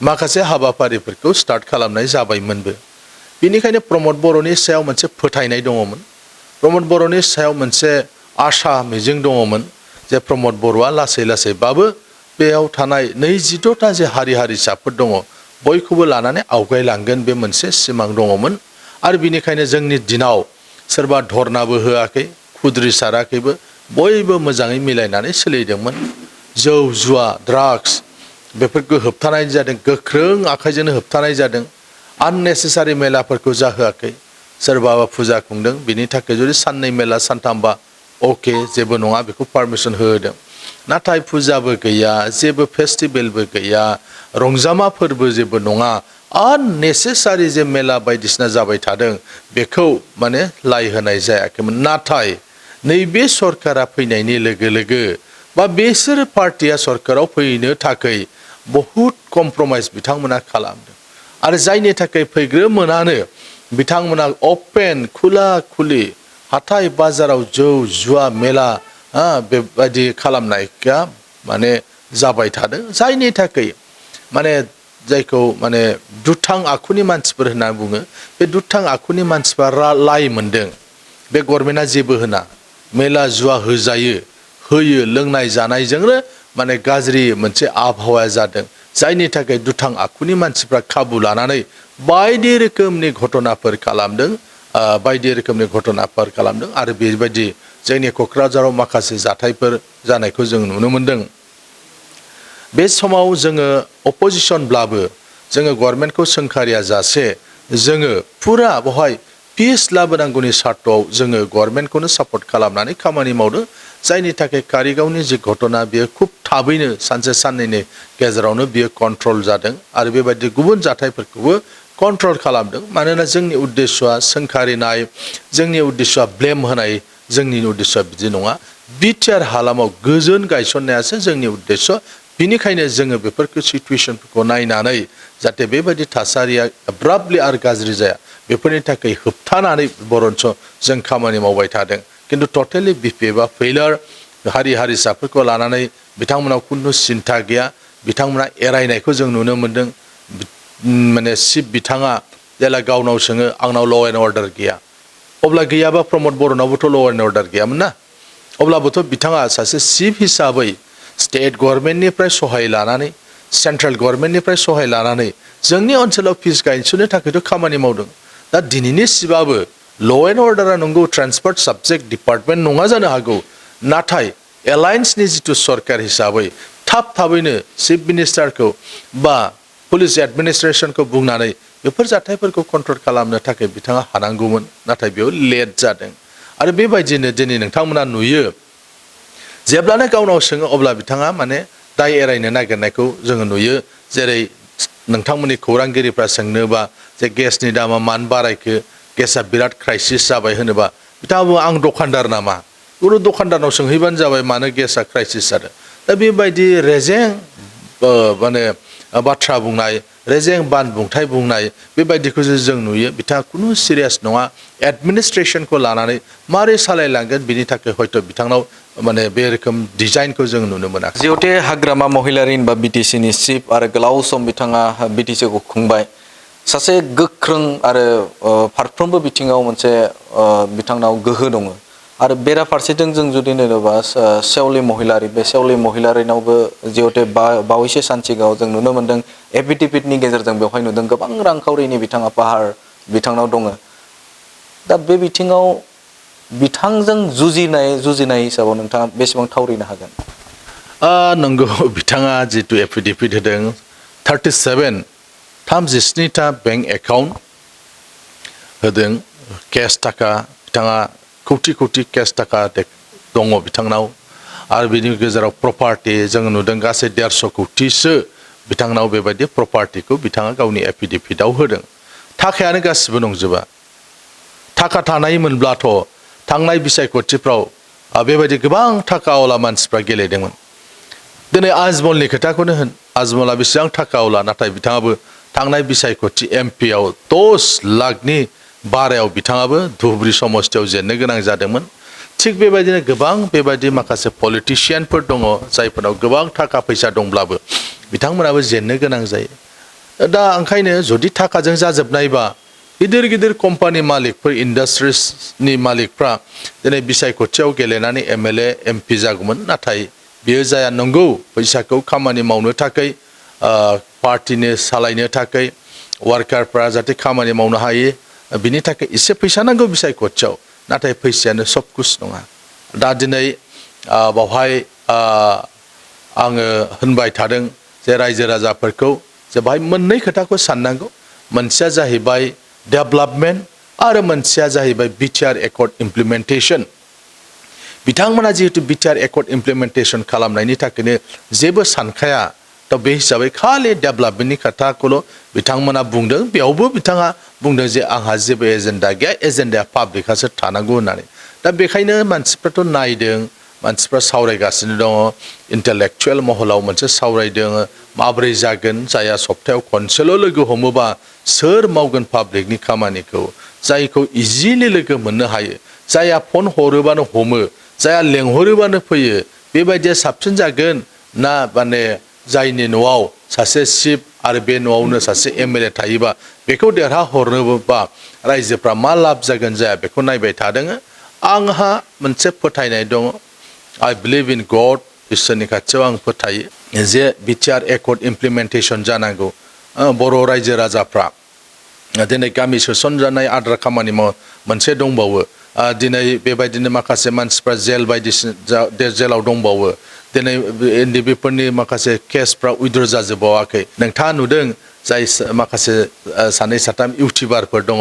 माखासे हाबाफारिफोरखौ स्टार्ट खालामनाय जाबायमोनबो बेनिखायनो प्रमद बर'नि सायाव मोनसे फोथायनाय दङमोन प्रमद बर'नि सायाव मोनसे आशा मिजिं दङमोन जे प्रमद बर'आ लासै लासैबाबो बेयाव थानाय 26टा जे हारि हारिसाफोर दङ बयखौबो लानानै आवगायलांगोन बे मोनसे सिमां दङमोन आरो बिनिखायनो जोंनि दिनाव सोरबा धरनाबो होआखै खुद्रिसाराखैबो बयबो मोजाङै मिलायनानै सोलिदोंमोन जौ जुवा ड्राग्स बेफोरखौ होबथानाय जादों गोख्रों आखाइजोंनो होबथानाय जादों आननेसेसारि मेलाफोरखौ जाहोआखै सोरबाबा फुजा खुंदों बिनि थाखाय जुदि साननै मेला सानथामबा अके जेबो नङा बेखौ पारमिसन होदों नाथाय फुजाबो गैया जेबो फेस्टिभेलबो गैया रंजामा फोरबो जेबो नङा आननेसेसारि जे मेला बायदिसिना जाबाय थादों बेखौ माने लाइ होनाय जायाखैमोन नाथाय नैबे सरकारा फैनायनि लोगो लोगो बा बेसोर पार्टिया सरकाराव फैनो थाखाय बहुद कमप्रमाइज बिथांमोना खालामदों आरो जायनि थाखाय फैग्रोमोनानो बिथांमोना अपेन खुला खुलि हाथाय बाजाराव जौ जुवा मेला बेबायदि खालामनाया माने जाबाय थादों जायनि थाखाय माने जायखौ माने दुथां आखुनि मानसिफोर होनना बुङो बे दुथां आखुनि मानसिफोरा लाइ मोनदों बे गभर्नमेन्टआ जेबो होना मेला जुवा होयो लोंनाय जानायजोंनो माने गाज्रि मोनसे आबहावाया जादों जायनि थाखाय दुथां आखुनि मानसिफ्रा खाबु लानानै बायदि रोखोमनि घटनाफोर खालामदों आरो बेबायदि जोंनि क'क्राझाराव माखासे जाथायफोर जानायखौ जों नुनो मोनदों बे समाव जोङो अपोजिशनब्लाबो जोङो गभर्नमेन्टखौ सोंखारिया जासे जोङो फुरा बेवहाय पिस लाबोनांगौनि सार्थआव जोङो गभर्नमेन्टखौनो सापर्ट खालामनानै खामानि मावदों जायनि थाखाय कारिगावनि जे घटना बेयो खुब थाबैनो सानसे साननैनि गेजेरावनो बियो कन्ट्रल जादों आरो बेबायदि गुबुन जाथायफोरखौबो कन्ट्रल खालामदों मानोना जोंनि उद्देश्यआ सोंखारिनाय जोंनि उद्देश्यआ ब्लेम होनाय जोंनि उद्देश्यआ बिदि नङा बिटिआर हालामाव गोजोन गायसननायासो जोंनि उद्देश्य बिनिखायनो जोङो बेफोरखौ सिचुवेसनफोरखौ नायनानै जाहाथे बेबायदि थासारिया एब्राप्टलि आरो गाज्रि जाया बेफोरनि थाखाय होबथानानै बरन्स जों खामानि मावबाय थादों किन्तु टटेलि बिपिएफआ फेइलार हारि हारिसाफोरखौ लानानै बिथांमोनाव खुनु सिन्था गैया बिथांमोना एरायनायखौ जों नुनो मोनदों माने चिफ बिथाङा जेला गावनाव सोङो आंनाव ल' एन्ड अर्डार गैया अब्ला गैयाबा प्रमद बर'नावबोथ' ल' एन्ड अर्डार गैयामोन ना अब्लाबोथ' बिथाङा सासे चिफ हिसाबै स्टेट गभर्नमेन्टनिफ्राय सहाय लानानै सेन्ट्रेल गभर्नमेन्टनिफ्राय सहाय लानानै जोंनि ओनसोलाव पिस गायसननो थाखायथ' खामानि मावदों दा दिनैनि सिबाबो ल' एन्ड अर्डारा नंगौ ट्रान्सपर्ट साबजेक्ट डिपार्टमेन्ट नङा जानो हागौ नाथाय एलायन्सनि जिथु सरकार हिसाबै थाबैनो चिफ मिनिस्टारखौ बा पुलिस एडमिनिस्ट्रेशनखौ बुंनानै बेफोर जाथायफोरखौ कन्ट्रल खालामनो थाखाय बिथाङा हानांगौमोन नाथाय बेयाव लेट जादों आरो बेबायदिनो दिनै नोंथांमोना नुयो जेब्लानो गावनाव सोङो अब्ला बिथाङा माने दाय एरायनो नागिरनायखौ जोङो नुयो जेरै नोंथांमोननि खौरांगिरिफ्रा सोंनोबा जे गेसनि दामा मानो बारायखो गेसआ बिराद क्राइसिस जाबाय होनोबा बिथाङा बुङो आं दखानदार नामा गुरु दखानदारनाव सोंहैबानो जाबाय मानो गेसआ क्राइसिस जादों दा बेबायदि रेजें माने बाथ्रा बुंनाय रेजें बानबुंथाय बुंनाय बेबायदिखौसो जों नुयो बिथाङा खुनु सिरियास नङा एडमिनिस्ट्रेशनखौ लानानै मारै सालायलांगोन बिनि थाखाय हयथ' बिथांनाव माने बे रोखोम डिजाइनखौ जों नुनो मोनाखै जिहेतु हाग्रामा महिलारि होनबा बिटिसिनि चिफ आरो गोलाव सम बिथाङा बिटिसिखौ खुंबाय सासे गोख्रों आरो फारफ्रोमबो बिथिङाव मोनसे बिथांनाव गोहो दङ आरो बेराफारसेथिं जों जुदि नायोबा सेवलि महिलारि बे सेवलि महिलारिनावबो जिहेतु बावैसो सान सिगाङाव जों नुनो मोन्दों एफिडेभिटनि गेजेरजों बेवहाय नुदों गोबां रांखावरिनि बिथाङा पाहार बिथांनाव दङ दा बे बिथिङाव बिथांजों जुजिनाय हिसाबाव नोंथाङा बेसेबां थावरिनो हागोन नंगौ बिथाङा जितु एफिडेभिट होदों 37टा बेंक एकाउन्ट होदों केस थाखा बिथाङा कौटि केस थाखा दङ बिथांनाव आरो बिनि गेजेराव प्रपार्टि जों नुदों गासै 150 कौटिसो बिथांनाव बेबायदि प्रपार्टिखौ बिथाङा गावनि एफिडेभिटआव होदों थाखायानो गासिबो नंजोबा थाखा थानायमोनब्लाथ' थांनाय बिसायख'थिफ्राव बेबायदि गोबां थाखावाला मानसिफ्रा गेलेदोंमोन दिनै आजमलनि खोथाखौनो होन आजमला बेसेबां थाखावाला नाथाय बिथाङाबो थांनाय बिसायख'थि एमपिआव 10 लाखनि बारायाव बिथाङाबो धुबुरी समस्तियाव जेननो गोनां जादोंमोन थिग बेबायदिनो गोबां बेबायदि माखासे पलिटिशियानफोर दङ जायफोरनाव गोबां थाखा फैसा दंब्लाबो बिथांमोनाबो जेननो गोनां जायो दा ओंखायनो जुदि थाखाजों जाजोबनायबा गिदिर कम्पानि मालिकफोर इन्डास्ट्रिसनि मालिकफ्रा दिनै बिसायख'थियाव गेलेनानै एमएलए एमपि जागौमोन नाथाय बेयो जाया नंगौ फैसाखौ खामानि मावनो थाखाय पार्टिनो सालायनो थाखाय वार्कारफ्रा जाहाथे खामानि मावनो हायो बिनि थाखाय एसे फैसा नांगौ बिसायख'थियाव नाथाय फैसायानो सब कुछ नङा दा दिनै बावहाय आङो होनबाय थादों जे रायजो राजाफोरखौ जे बाहाय मोननै खोथाखौ साननांगौ मोनसेया जाहैबाय डेभेलपमेन्ट आरो मोनसेया जाहैबाय बिटिआर एकर्ड इमप्लिमेन्टेसन बिथांमोना जिहेतु बिटिआर एकर्ड इमप्लिमेन्टेसन खालामनायनि थाखायनो जेबो सानखाया दा बे हिसाबै खालि डेभेलपमेन्टनि खोथाखौल' बिथांमोना बुंदों बेयावबो बिथाङा बुंदों जे आंहा जेबो एजेन्डा गैया एजेन्डाया पाब्लिकआसो थानांगौ होननानै दा बेखायनो मानसिफ्राथ' नायदों मानसिफ्रा सावरायगासिनो दङ इन्टेलेक्चुयेल महलाव मोनसे सावरायदों माब्रै जागोन जाया सप्तायाव खनसेल' लोगो हमोबा सोर मावगोन पाब्लिकनि खामानिखौ जायखौ इजिलि लोगो मोननो हायो जाया फन हरोबानो हमो जाया लेंहरोबानो फैयो बेबायदिया साबसिन जागोन ना माने जायनि न'आव सासे चिफ आरो बे न'आवनो सासे एमएलए थायोबा बेखौ देरहा हरनोबा रायजोफ्रा मा लाब जागोन जाया बेखौ नायबाय थादों आंहा मोनसे फोथायनाय दङ I believe in God इसोरनि खाथियाव आं फोथायो जे बिटिआर एकर्ड इमप्लिमेन्टेसन जानांगौ बर' रायजो राजाफ्रा दिनै गामि सोसनजानाय आद्रा खामानि मोनसे दंबावो दिनै बेबायदिनो माखासे मानसिफ्रा जेल बायदिसिना जेलाव दंबावो दिनै एनडिबिफोरनि माखासे केसफ्रा उइद्र जाजोबबावाखै नोंथाङा नुदों जाय माखासे सानै साथाम इउटिउबारफोर दङ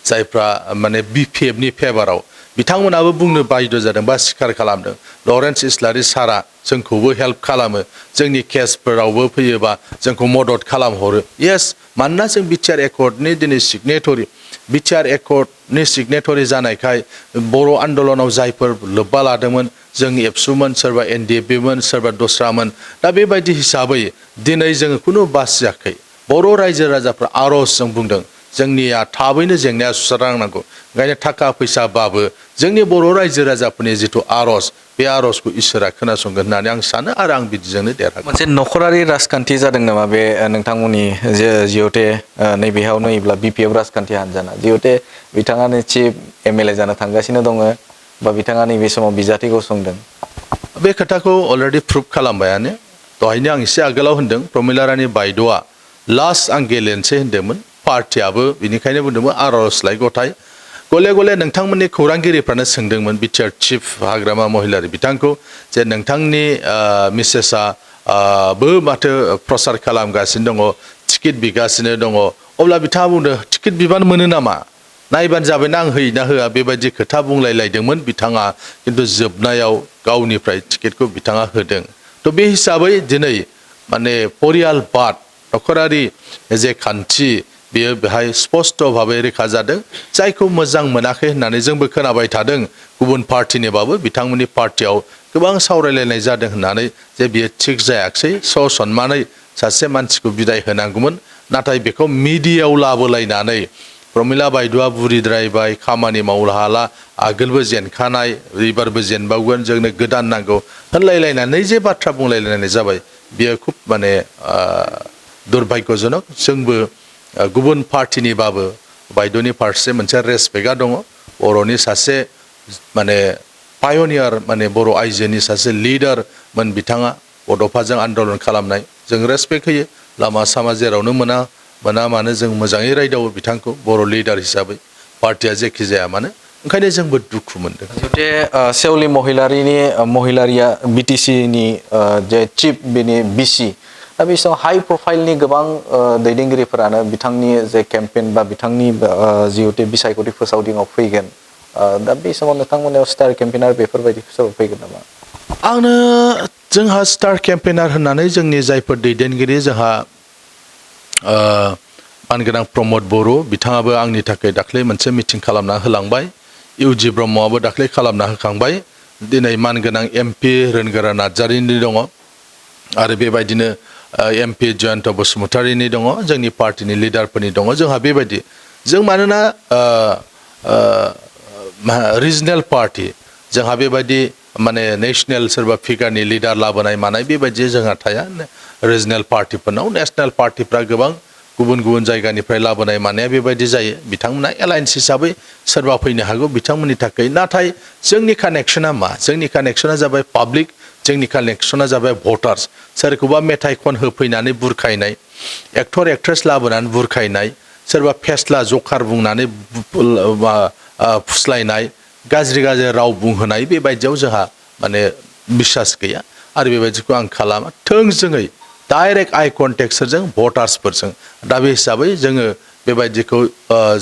जायफ्रा माने बिपिएफनि फेभाराव बिथांमोनाबो बुंनो बाध्य जादों बा स्वीकार खालामदों लरेन्स इस्लारि सारा जोंखौबो हेल्प खालामो जोंनि केसफोरावबो फैयोबा जोंखौ मदद खालामहरो येस मानोना जों बिटिआर एकर्डनि दिनै सिगनेटरि बिटिआर एकर्डनि सिगनेटरि जानायखाय बर' आन्दलनाव जायफोर लोब्बा लादोंमोन जों एबसुमोन सोरबा एनडिएफबिमोन सोरबा दस्रामोन दा बेबायदि हिसाबै दिनै जोङो खुनु बासियाखै बर' रायजो राजाफ्रा आर'जजों बुंदों जोंनिया थाबैनो जेंनाया सुस्रांनांगौ ओंखायनो थाखा फैसाबाबो जोंनि बर' रायजो राजाफोरनि जिथु आर'ज बे आर'जखौ इसोरा खोनासंगोन होननानै आं सानो आरो आं बिदिजोंनो देरहागोन मोनसे नखरारि राजखान्थि जादों नामा बे नोंथांमोननि जिहेतु नैबेयाव नायोब्ला बिपिएफ राजखान्थि हान्जाना जिहेतु बिथाङानो चिफ एमएलए जानो थांगासिनो दङ बा बिथाङा नैबे समाव बिजाथि गसंदों बे खोथाखौ अलरेडि प्रुभ खालामबायानो दहायनो आं एसे आगोलाव होनदों प्रमिलारानि बायद'आ लास्ट आं गेलेनोसै होनदोंमोन पार्टियाबो बिनिखायनो बुंदोंमोन आर'जलाइ गथाय गले गले नोंथांमोननि खौरांगिरिफ्रानो सोंदोंमोन बिटिआर चिफ हाग्रामा महिलारि बिथांखौ जे नोंथांनि मिसेसआ बो माथो प्रसार खालामगासिनो दङ टिकेट बिगासिनो दङ अब्ला बिथाङा बुंदों टिकेट बिबान मोनो नामा नायबानो जाबायना आं होयोना होआ बेबायदि खोथा बुंलायलायदोंमोन बिथाङा किन्तु जोबनायाव गावनिफ्राय टिकेटखौ बिथाङा होदों थ' बे हिसाबै दिनै माने परियालबाद नखरारि जे खान्थि बेयो बेहाय स्पष्ट भाबै रोखा जादों जायखौ मोजां मोनाखै होननानै जोंबो खोनाबाय थादों गुबुन पार्टिनिबाबो बिथांमोननि पार्टियाव गोबां सावरायलायनाय जादों होननानै जे बियो थिग जायाखिसै ससनमानै सासे मानसिखौ बिदाय होनांगौमोन नाथाय बेखौ मिडियायाव लाबोलायनानै प्रमिला बायद'आ बुरिद्रायबाय खामानि मावनो हाला आगोलबो जेनखानाय एबारबो जेनबावगोन जोंनो गोदान नांगौ होनलायलायनानै जे बाथ्रा बुंलायलायनाय जाबाय बियो खुब माने दुर्भाग्यजनक जोंबो गुबुन पार्टिनिबाबो बायद'नि फारसे मोनसे रेसपेक्टआ दङ बर'नि सासे माने पायनियार माने बर' आइजोनि सासे लिडारमोन बिथाङा बड'फाजों आन्दलन खालामनाय जों रेसपेक्ट होयो लामा सामा जेरावनो मोना मानो जों मोजाङै रायदावो बिथांखौ बर' लिडार हिसाबै पार्टिया जेखि जाया मानो ओंखायनो जोंबो दुखु मोनदों जुदि सेवलि महिलारिया बिटिसिनि जे चिफ बेनि बिसि दा बे समाव हाई प्रफाइलनि गोबां दैदेनगिरिफोरानो बिथांनि जे केम्पेन बा बिथांनि जिहेतु बिसायख'थि फोसावदिङाव फैगोन दा बे समाव नोंथांमोनाव स्टार केम्पेनार बेफोरबायदि फैगोन नामा आंनो जोंहा स्टार केम्पेनार होननानै जोंनि जायफोर दैदेनगिरि जोंहा मानगोनां प्रमद बर' बिथाङाबो आंनि थाखाय दाख्लै मोनसे मिटिं खालामना होलांबाय इउजि ब्रह्मआबो दाख्लै खालामना होखांबाय दिनै मानगोनां एमपि रोनगोरा नार्जारिनि दङ आरो बेबायदिनो एमपि जयन्त बसुमतारिनि दङ जोंनि पार्टिनि लिडारफोरनि दङ जोंहा बेबायदि जों मानोना रिजनेल पार्टि जोंहा बेबायदि माने नेशनेल सोरबा फिगारनि लिडार लाबोनाय मानाय बेबायदि जोंहा थाया रिजनेल पार्टिफोरनाव नेशनेल पार्टिफ्रा गोबां गुबुन गुबुन जायगानिफ्राय लाबोनाय मानाया बेबायदि जायो बिथांमोना एलायन्स हिसाबै सोरबा फैनो हागौ बिथांमोननि थाखाय नाथाय जोंनि कानेक्सना मा जोंनि कानेक्सना जाबाय पाब्लिक जोंनि कानेक्सना जाबाय भटार्स सोरखौबा मेथाइ खन होफैनानै बुरखायनाय एक्टर एक्ट्रेस लाबोनानै बुरखायनाय सोरबा फेस्ला जखार बुंनानै फुस्लायनाय गाज्रि राव बुंहोनाय बेबायदियाव जोंहा माने बिसास गैया आरो बेबायदिखौ आं खालामा थोंजोङै डाइरेक्ट आइ कन्टेक्टजों भटार्सफोरजों दा बे हिसाबै जोङो बेबायदिखौ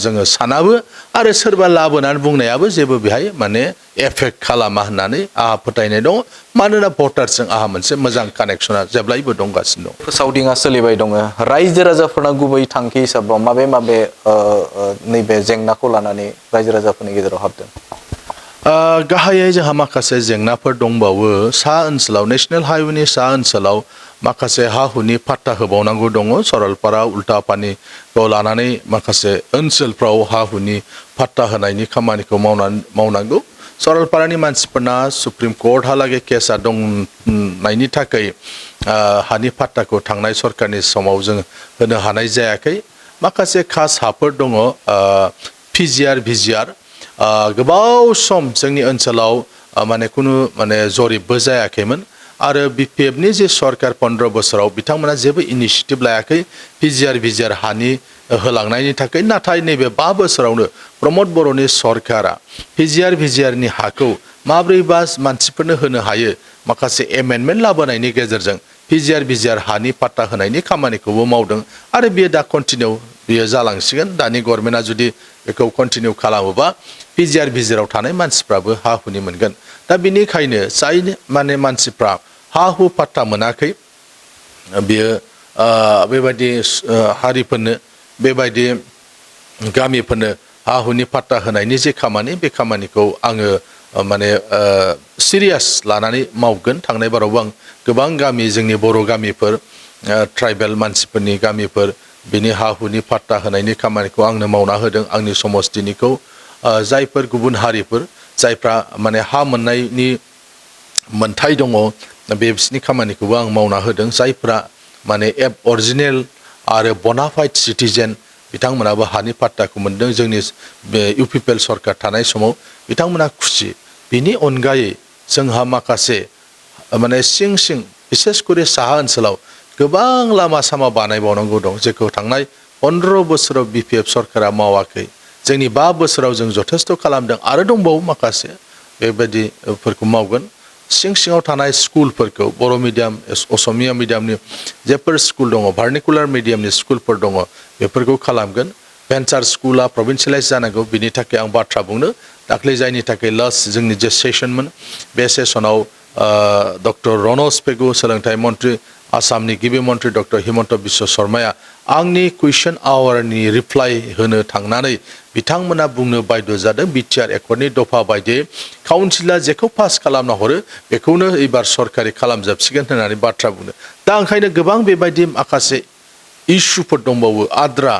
जोङो सानाबो आरो सोरबा लाबोनानै बुंनायाबो जेबो बेहाय माने एफेक्ट खालामा होननानै आंहा फोथायनाय दङ मानोना भटार्सजों आंहा मोनसे मोजां कानेक्सना जेब्लायबो दंगासिनो दं फोसावदिङा सोलिबाय दङ रायजो राजाफोरना गुबै थांखि हिसाबाव माबे नैबे जेंनाखौ लानानै रायजो राजाफोरनि गेजेराव हाबदों गाहायै जोंहा माखासे जेंनाफोर दंबावो सा ओनसोलाव नेशनेल हाइवेनि सा ओनसोलाव माखासे हा हुनि पाट्टा होबावनांगौ दङ सरलपारा उल्टापानिखौ लानानै माखासे ओनसोलफ्राव हा हुनि पाट्टा होनायनि खामानिखौ मावनांगौ सरलपारानि मानसिफोरना सुप्रिम कर्टहालागै केसा दंनायनि थाखाय हानि पाट्टाखौ थांनाय सरकारनि समाव जों होनो हानाय जायाखै माखासे खास हाफोर दङ पिजिआर भिजिआर गोबाव सम जोंनि ओनसोलाव माने खुनु माने जरिबबो जायाखैमोन आरो बिपिएफनि जे सरकार 15 बोसोराव बिथांमोना जेबो इनिशिएटिभ लायाखै पिजिआर भिजिआर हानि होलांनायनि थाखाय नाथाय नैबे 5 बोसोरावनो प्रमद बर'नि सरकारा पिजिआर भिजिआरनि हाखौ माब्रैबा मानसिफोरनो होनो हायो माखासे एमेन्डमेन्ट लाबोनायनि गेजेरजों पिजिआर भिजिआर हानि पाट्टा होनायनि खामानिखौबो मावदों आरो बेयो दा कन्टिनिउ बेयो जालांसिगोन दानि गभर्नमेन्टआ जुदि बेखौ कन्टिनिउ खालामोबा पिजिआर भिजिआराव थानाय मानसिफ्राबो हा हुनि मोनगोन दा बेनिखायनो जाय माने मानसिफ्रा हा हु पाट्टा मोनाखै बेयो बेबायदि हारिफोरनो बेबायदि गामिफोरनो हा हुनि पाट्टा होनायनि जे खामानि बे खामानिखौ आङो माने सिरियास लानानै मावगोन थांनाय बारावबो आं गोबां गामि जोंनि बर' गामिफोर ट्राइबेल मानसिफोरनि गामिफोर बिनि हा हुनि पाट्टा होनायनि खामानिखौ आंनो मावना होदों आंनि समस्तिनिखौ जायफोर गुबुन हारिफोर जायफ्रा माने हा मोननायनि मोन्थाय दङ बे बिसिनि खामानिखौबो आं मावना होदों जायफ्रा माने अरिजिनेल आरो बनाफाइड सिटिजेन बिथांमोनाबो हानि पाट्टाखौ मोनदों जोंनि बे इउपिपिएल सरकार थानाय समाव बिथांमोना खुसि बिनि अनगायै जोंहा माखासे माने सिं बिसेसकरि साहा ओनसोलाव गोबां लामा सामा बानायबावनांगौ दं जेखौ थांनाय 15 बोसोराव बिपिएफ सरकारा मावाखै जोंनि 5 बोसोराव जों जथेस्थ खालामदों आरो दंबावो माखासे बेबायदिफोरखौ मावगोन सिं सिङाव थानाय स्कुलफोरखौ बर' मिडियाम असमिया मिडियामनि जेफोर स्कुल दङ भार्निकुलार मिडियामनि स्कुलफोर दङ बेफोरखौ खालामगोन भेन्सार स्कुला प्रभिन्सियेलाइज जानांगौ बिनि थाखाय आं बाथ्रा बुंनो दाख्लै जायनि थाखाय लास्ट जोंनि जे सेसनमोन बे सेसनाव डक्टर रनज पेगु सोलोंथाइ मन्त्रि आसामनि गिबि मन्त्रि डक्टर हिमन्त बिश्व शर्माया आंनि कुइसन आवारनि रिप्लाइ होनो थांनानै बिथांमोना बुंनो बाध्य जादों बिटिआर एकर्डनि दफा बायदियै काउन्सिला जेखौ पास खालामना हरो बेखौनो एबार सरकारि खालामजोबसिगोन होननानै बाथ्रा बुंदों दा ओंखायनो गोबां बेबायदि माखासे इस्युफोर दंबावो आद्रा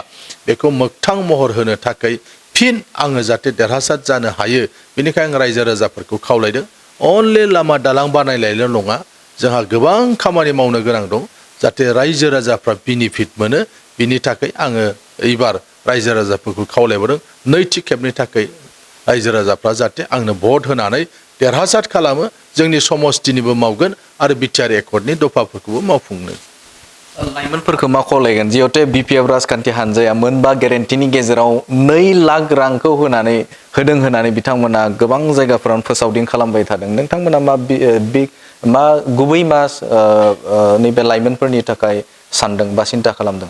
बेखौ मोगथां महर होनो थाखाय फिन आङो जाहाथे देरहासार जानो हायो बेनिखायनो आं रायजो राजाफोरखौ खावलायदों अनलि लामा दालां बानायलायल' नङा जोंहा गोबां खामानि मावनो गोनां दं जाहाथे रायजो राजाफ्रा बेनिफिट मोनो बिनि थाखाय आङो एबार रायजो राजाफोरखौ खावलायबोदों नैथि खेबनि थाखाय रायजो राजाफ्रा जाहाथे आंनो भट होनानै देरहासार खालामो जोंनि समस्तिनिबो मावगोन आरो बिटिआर एकर्डनि दफाफोरखौबो मावफुंनो लाइमोनफोरखौ मा खावलायगोन जिहेतु बिपिएफ राजखान्थि हान्जाया मोनबा गेरेन्टिनि गेजेराव 2 लाख रांखौ होनानै बिथांमोना गोबां जायगाफोराव फोसावदिं खालामबाय थादों नोंथांमोना मा गुबै नैबे लाइमोनफोरनि थाखाय सानदों बा सिन्था खालामदों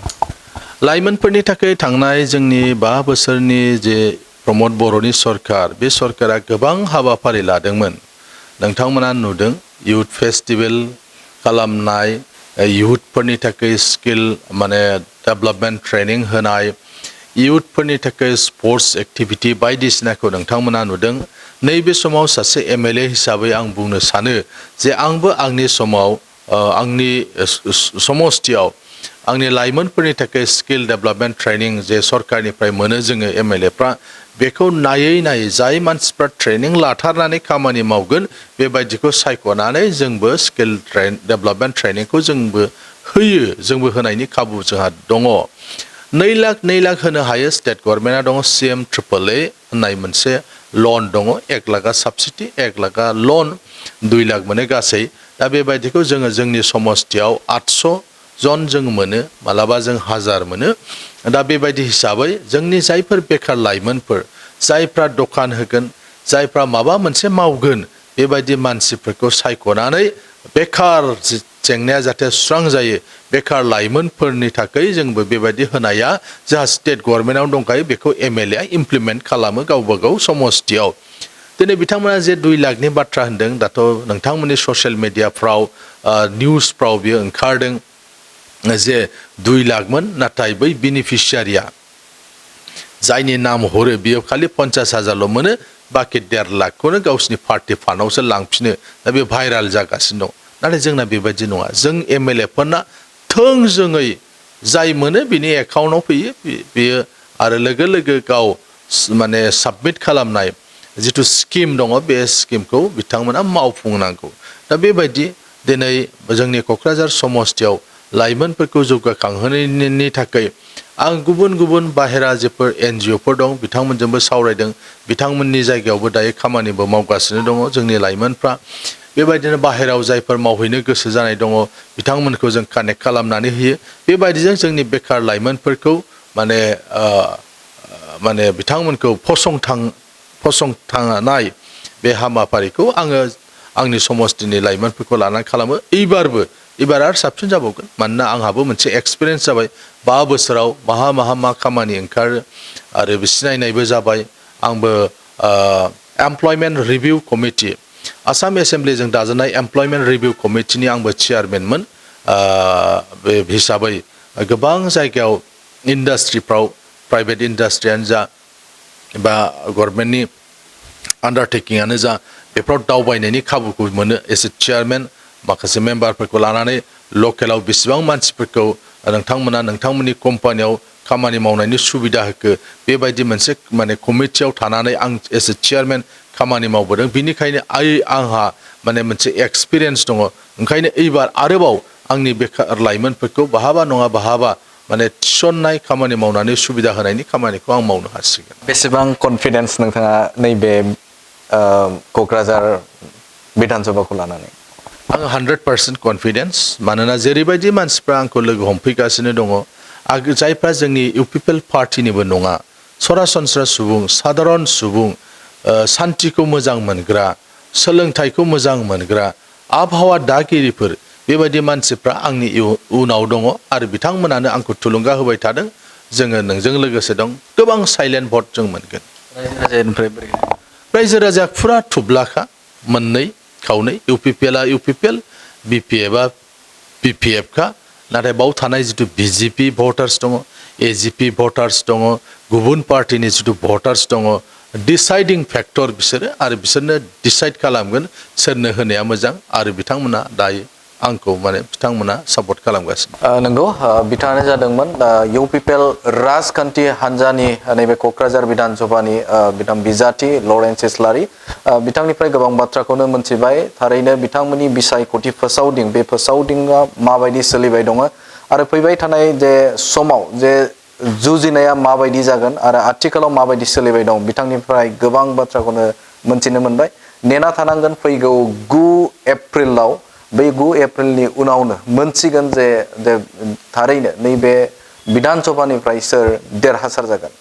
लाइमोनफोरनि थाखाय थांनाय जोंनि 5 बोसोरनि जे प्रमद बर'नि सरकार बे सरकारा गोबां हाबाफारि लादोंमोन नोंथांमोना नुदों इउथ फेस्टिभेल खालामनाय इउथफोरनि थाखाय स्किल माने डेभेलपमेन्ट ट्रेनिं होनाय इउथफोरनि थाखाय स्पर्ट्स एक्टिभिटी बायदिसिनाखौ नोंथांमोना नुदों नैबे समाव सासे एमएलए हिसाबै आं बुंनो सानो जे आंबो आंनि समाव आंनि समस्तियाव आंनि लाइमोनफोरनि थाखाय स्किल डेभेलपमेन्ट ट्रेनिं जे सरकारनिफ्राय मोनो जोङो एमएलएफ्रा बेखौ नायै जाय मानसिफ्रा ट्रेनिं लाथारनानै खामानि मावगोन बेबायदिखौ सायख'नानै जोंबो स्किल डेभेलपमेन्ट ट्रेनिंखौ जोंबो होनायनि खाबु जोंहा दङ 2 लाख होनो हायो स्टेट गभर्नमेन्टआ दङ CM AAA होननाय मोनसे लन दङ 1 लाखआ साबसिडि 1 लाखआ लन 2 लाख मोनो गासै दा बेबायदिखौ जोङो जोंनि समस्तियाव 800 जन जों मोनो मालाबा जों 1000 मोनो दा बेबायदि हिसाबै जोंनि जायफोर बेकार लाइमोनफोर जायफ्रा दखान होगोन जायफ्रा माबा मोनसे मावगोन बेबायदि मानसिफोरखौ सायख'नानै बेकार जेंनाया जाहाथे सुस्रां जायो बेकार लाइमोनफोरनि थाखाय जोंबो बेबायदि होनाया जोंहा स्टेट गभर्नमेन्टआव दंखायो बेखौ एमएलएआ इमप्लिमेन्ट खालामो गावबा गाव समस्तियाव दिनै बिथांमोना जे 2 लाखनि बाथ्रा होनदों दाथ' नोंथांमोननि ससियेल मिडियाफ्राव निउसफ्राव बियो ओंखारदों जे 2 लाखमोन नाथाय बै बेनिफिशियारिया जायनि नाम हरो बियो खालि 50,000ल' मोनो बाखि 1.5 लाखखौनो गावसिनि पार्टी फान्डआवसो लांफिनो दा बे भाइराल जागासिनो दं नाथाय जोंना बेबायदि नङा जों एमएलएफोरना थोंजोङै जाय मोनो बिनि एकाउन्टआव फैयो बियो आरो लोगो गाव माने साबमिट खालामनाय जिथु स्किम दङ बे स्किमखौ बिथांमोना मावफुंनांगौ दा बेबायदि दिनै जोंनि क'क्राझार समस्तियाव लाइमोनफोरखौ जौगाखांहोनायनि थाखाय आं गुबुन बाहेरा जेफोर NGOफोर दं बिथांमोनजोंबो सावरायदों बिथांमोननि जायगायावबो दायो खामानिबो मावगासिनो दङ जोंनि लाइमोनफ्रा बेबायदिनो बाहेरायाव जायफोर मावहैनो गोसो जानाय दङ बिथांमोनखौ जों कानेक्ट खालामनानै होयो बेबायदिजों जोंनि बेकार लाइमोनफोरखौ माने बिथांमोनखौ फसंथानाय बे हाबाफारिखौ आङो आंनि समस्तिनि लाइमोनफोरखौ लानानै खालामो एबार आरो साबसिन जाबावगोन मानोना आंहाबो मोनसे एक्सपिरियेन्स जाबाय 5 बोसोराव मा खामानि ओंखारो आरो सिनायनायबो जाबाय आंबो एमप्लयमेन्ट रिभिउ कमिटि आसाम एसेम्ब्लिजों दाजानाय एमप्लयमेन्ट रिभिउ कमिटिनि आंबो चेयारमेनमोन बे हिसाबै गोबां जायगायाव इन्डास्ट्रिफ्राव प्राइभेट इन्डास्ट्रियानो जा बा गभर्नमेन्टनि आन्डारटेकिंआनो जा बेफोराव दावबायनायनि खाबुखौ मोनो एस ए चेयारमेन माखासे मेम्बारफोरखौ लानानै लकेलाव बेसेबां मानसिफोरखौ नोंथांमोना नोंथांमोननि कम्पानियाव खामानि मावनायनि सुबिदा होखो बेबायदि मोनसे माने कमिटियाव थानानै आं एस ए चेयारमेन खामानि मावबोदों बिनिखायनो आंहा माने मोनसे एक्सपिरियेन्स दङ ओंखायनो एबार आरोबाव आंनि बेकार लाइमोनफोरखौ बहाबा नङा बहाबा माने थिसननाय खामानि मावनानै सुबिदा होनायनि खामानिखौ आं मावनो हासिगोन बेसेबां कन्फिडेन्स नोंथाङा नैबे क'क्राझार बिधानसभाखौ लानानै आं 100% कन्फिडेन्स मानोना जेरैबायदि मानसिफ्रा आंखौ लोगो हमफैगासिनो दङ जायफ्रा जोंनि इउपिपिएल पार्टिनिबो नङा सरासनस्रा सुबुं साधारन सुबुं सान्तिखौ मोजां मोनग्रा सोलोंथाइखौ मोजां मोनग्रा आबहावा दागिरिफोर बेबायदि मानसिफ्रा आंनि उनाव दङ आरो बिथांमोनानो आंखौ थुलुंगा होबाय थादों जोङो नोंजों लोगोसे दं गोबां साइलेन्ट भट जों मोनगोन रायजो राजाया फुरा थुब्लाखा मोननै खावनै इउपिपिएलआ इउपिपिएल बिपिएफआ बिपिएफ खा नाथाय बाव थानाय जितु बिजेपि भटार्स दङ एजिपि भटार्स दङ गुबुन पार्टिनि जितु भटार्स दङ डिसाइडिं फैक्टर बिसोरो आरो बिसोरनो डिसाइड खालामगोन सोरनो होनाया मोजां आरो बिथांमोना दायो आंखौ माने बिथांमोना सापर्ट खालामगासिनो नंगौ बिथाङानो जादोंमोन इउपिपिएल राजखान्थि हान्जानि नैबे क'क्राझार बिधान सभानि बिथां बिजाथि लरेन्स इस्लारि बिथांनिफ्राय गोबां बाथ्राखौनो मोनथिबाय थारैनो बिथांमोननि बिसायख'थि फोसावदिं बे फोसावदिंआ माबायदि सोलिबाय दङ आरो फैबाय थानाय जे समाव जे जुजिनाया माबायदि जागोन आरो आथिखालाव माबायदि सोलिबाय दं बिथांनिफ्राय गोबां बाथ्राखौनो मोनथिनो मोनबाय नेना थानांगोन फैगौ 9 एप्रिलाव बै 9 एप्रिलनि उनावनो मोनसिगोन जे थारैनो नैबे बिधान सभानिफ्राय सोर देरहासार जागोन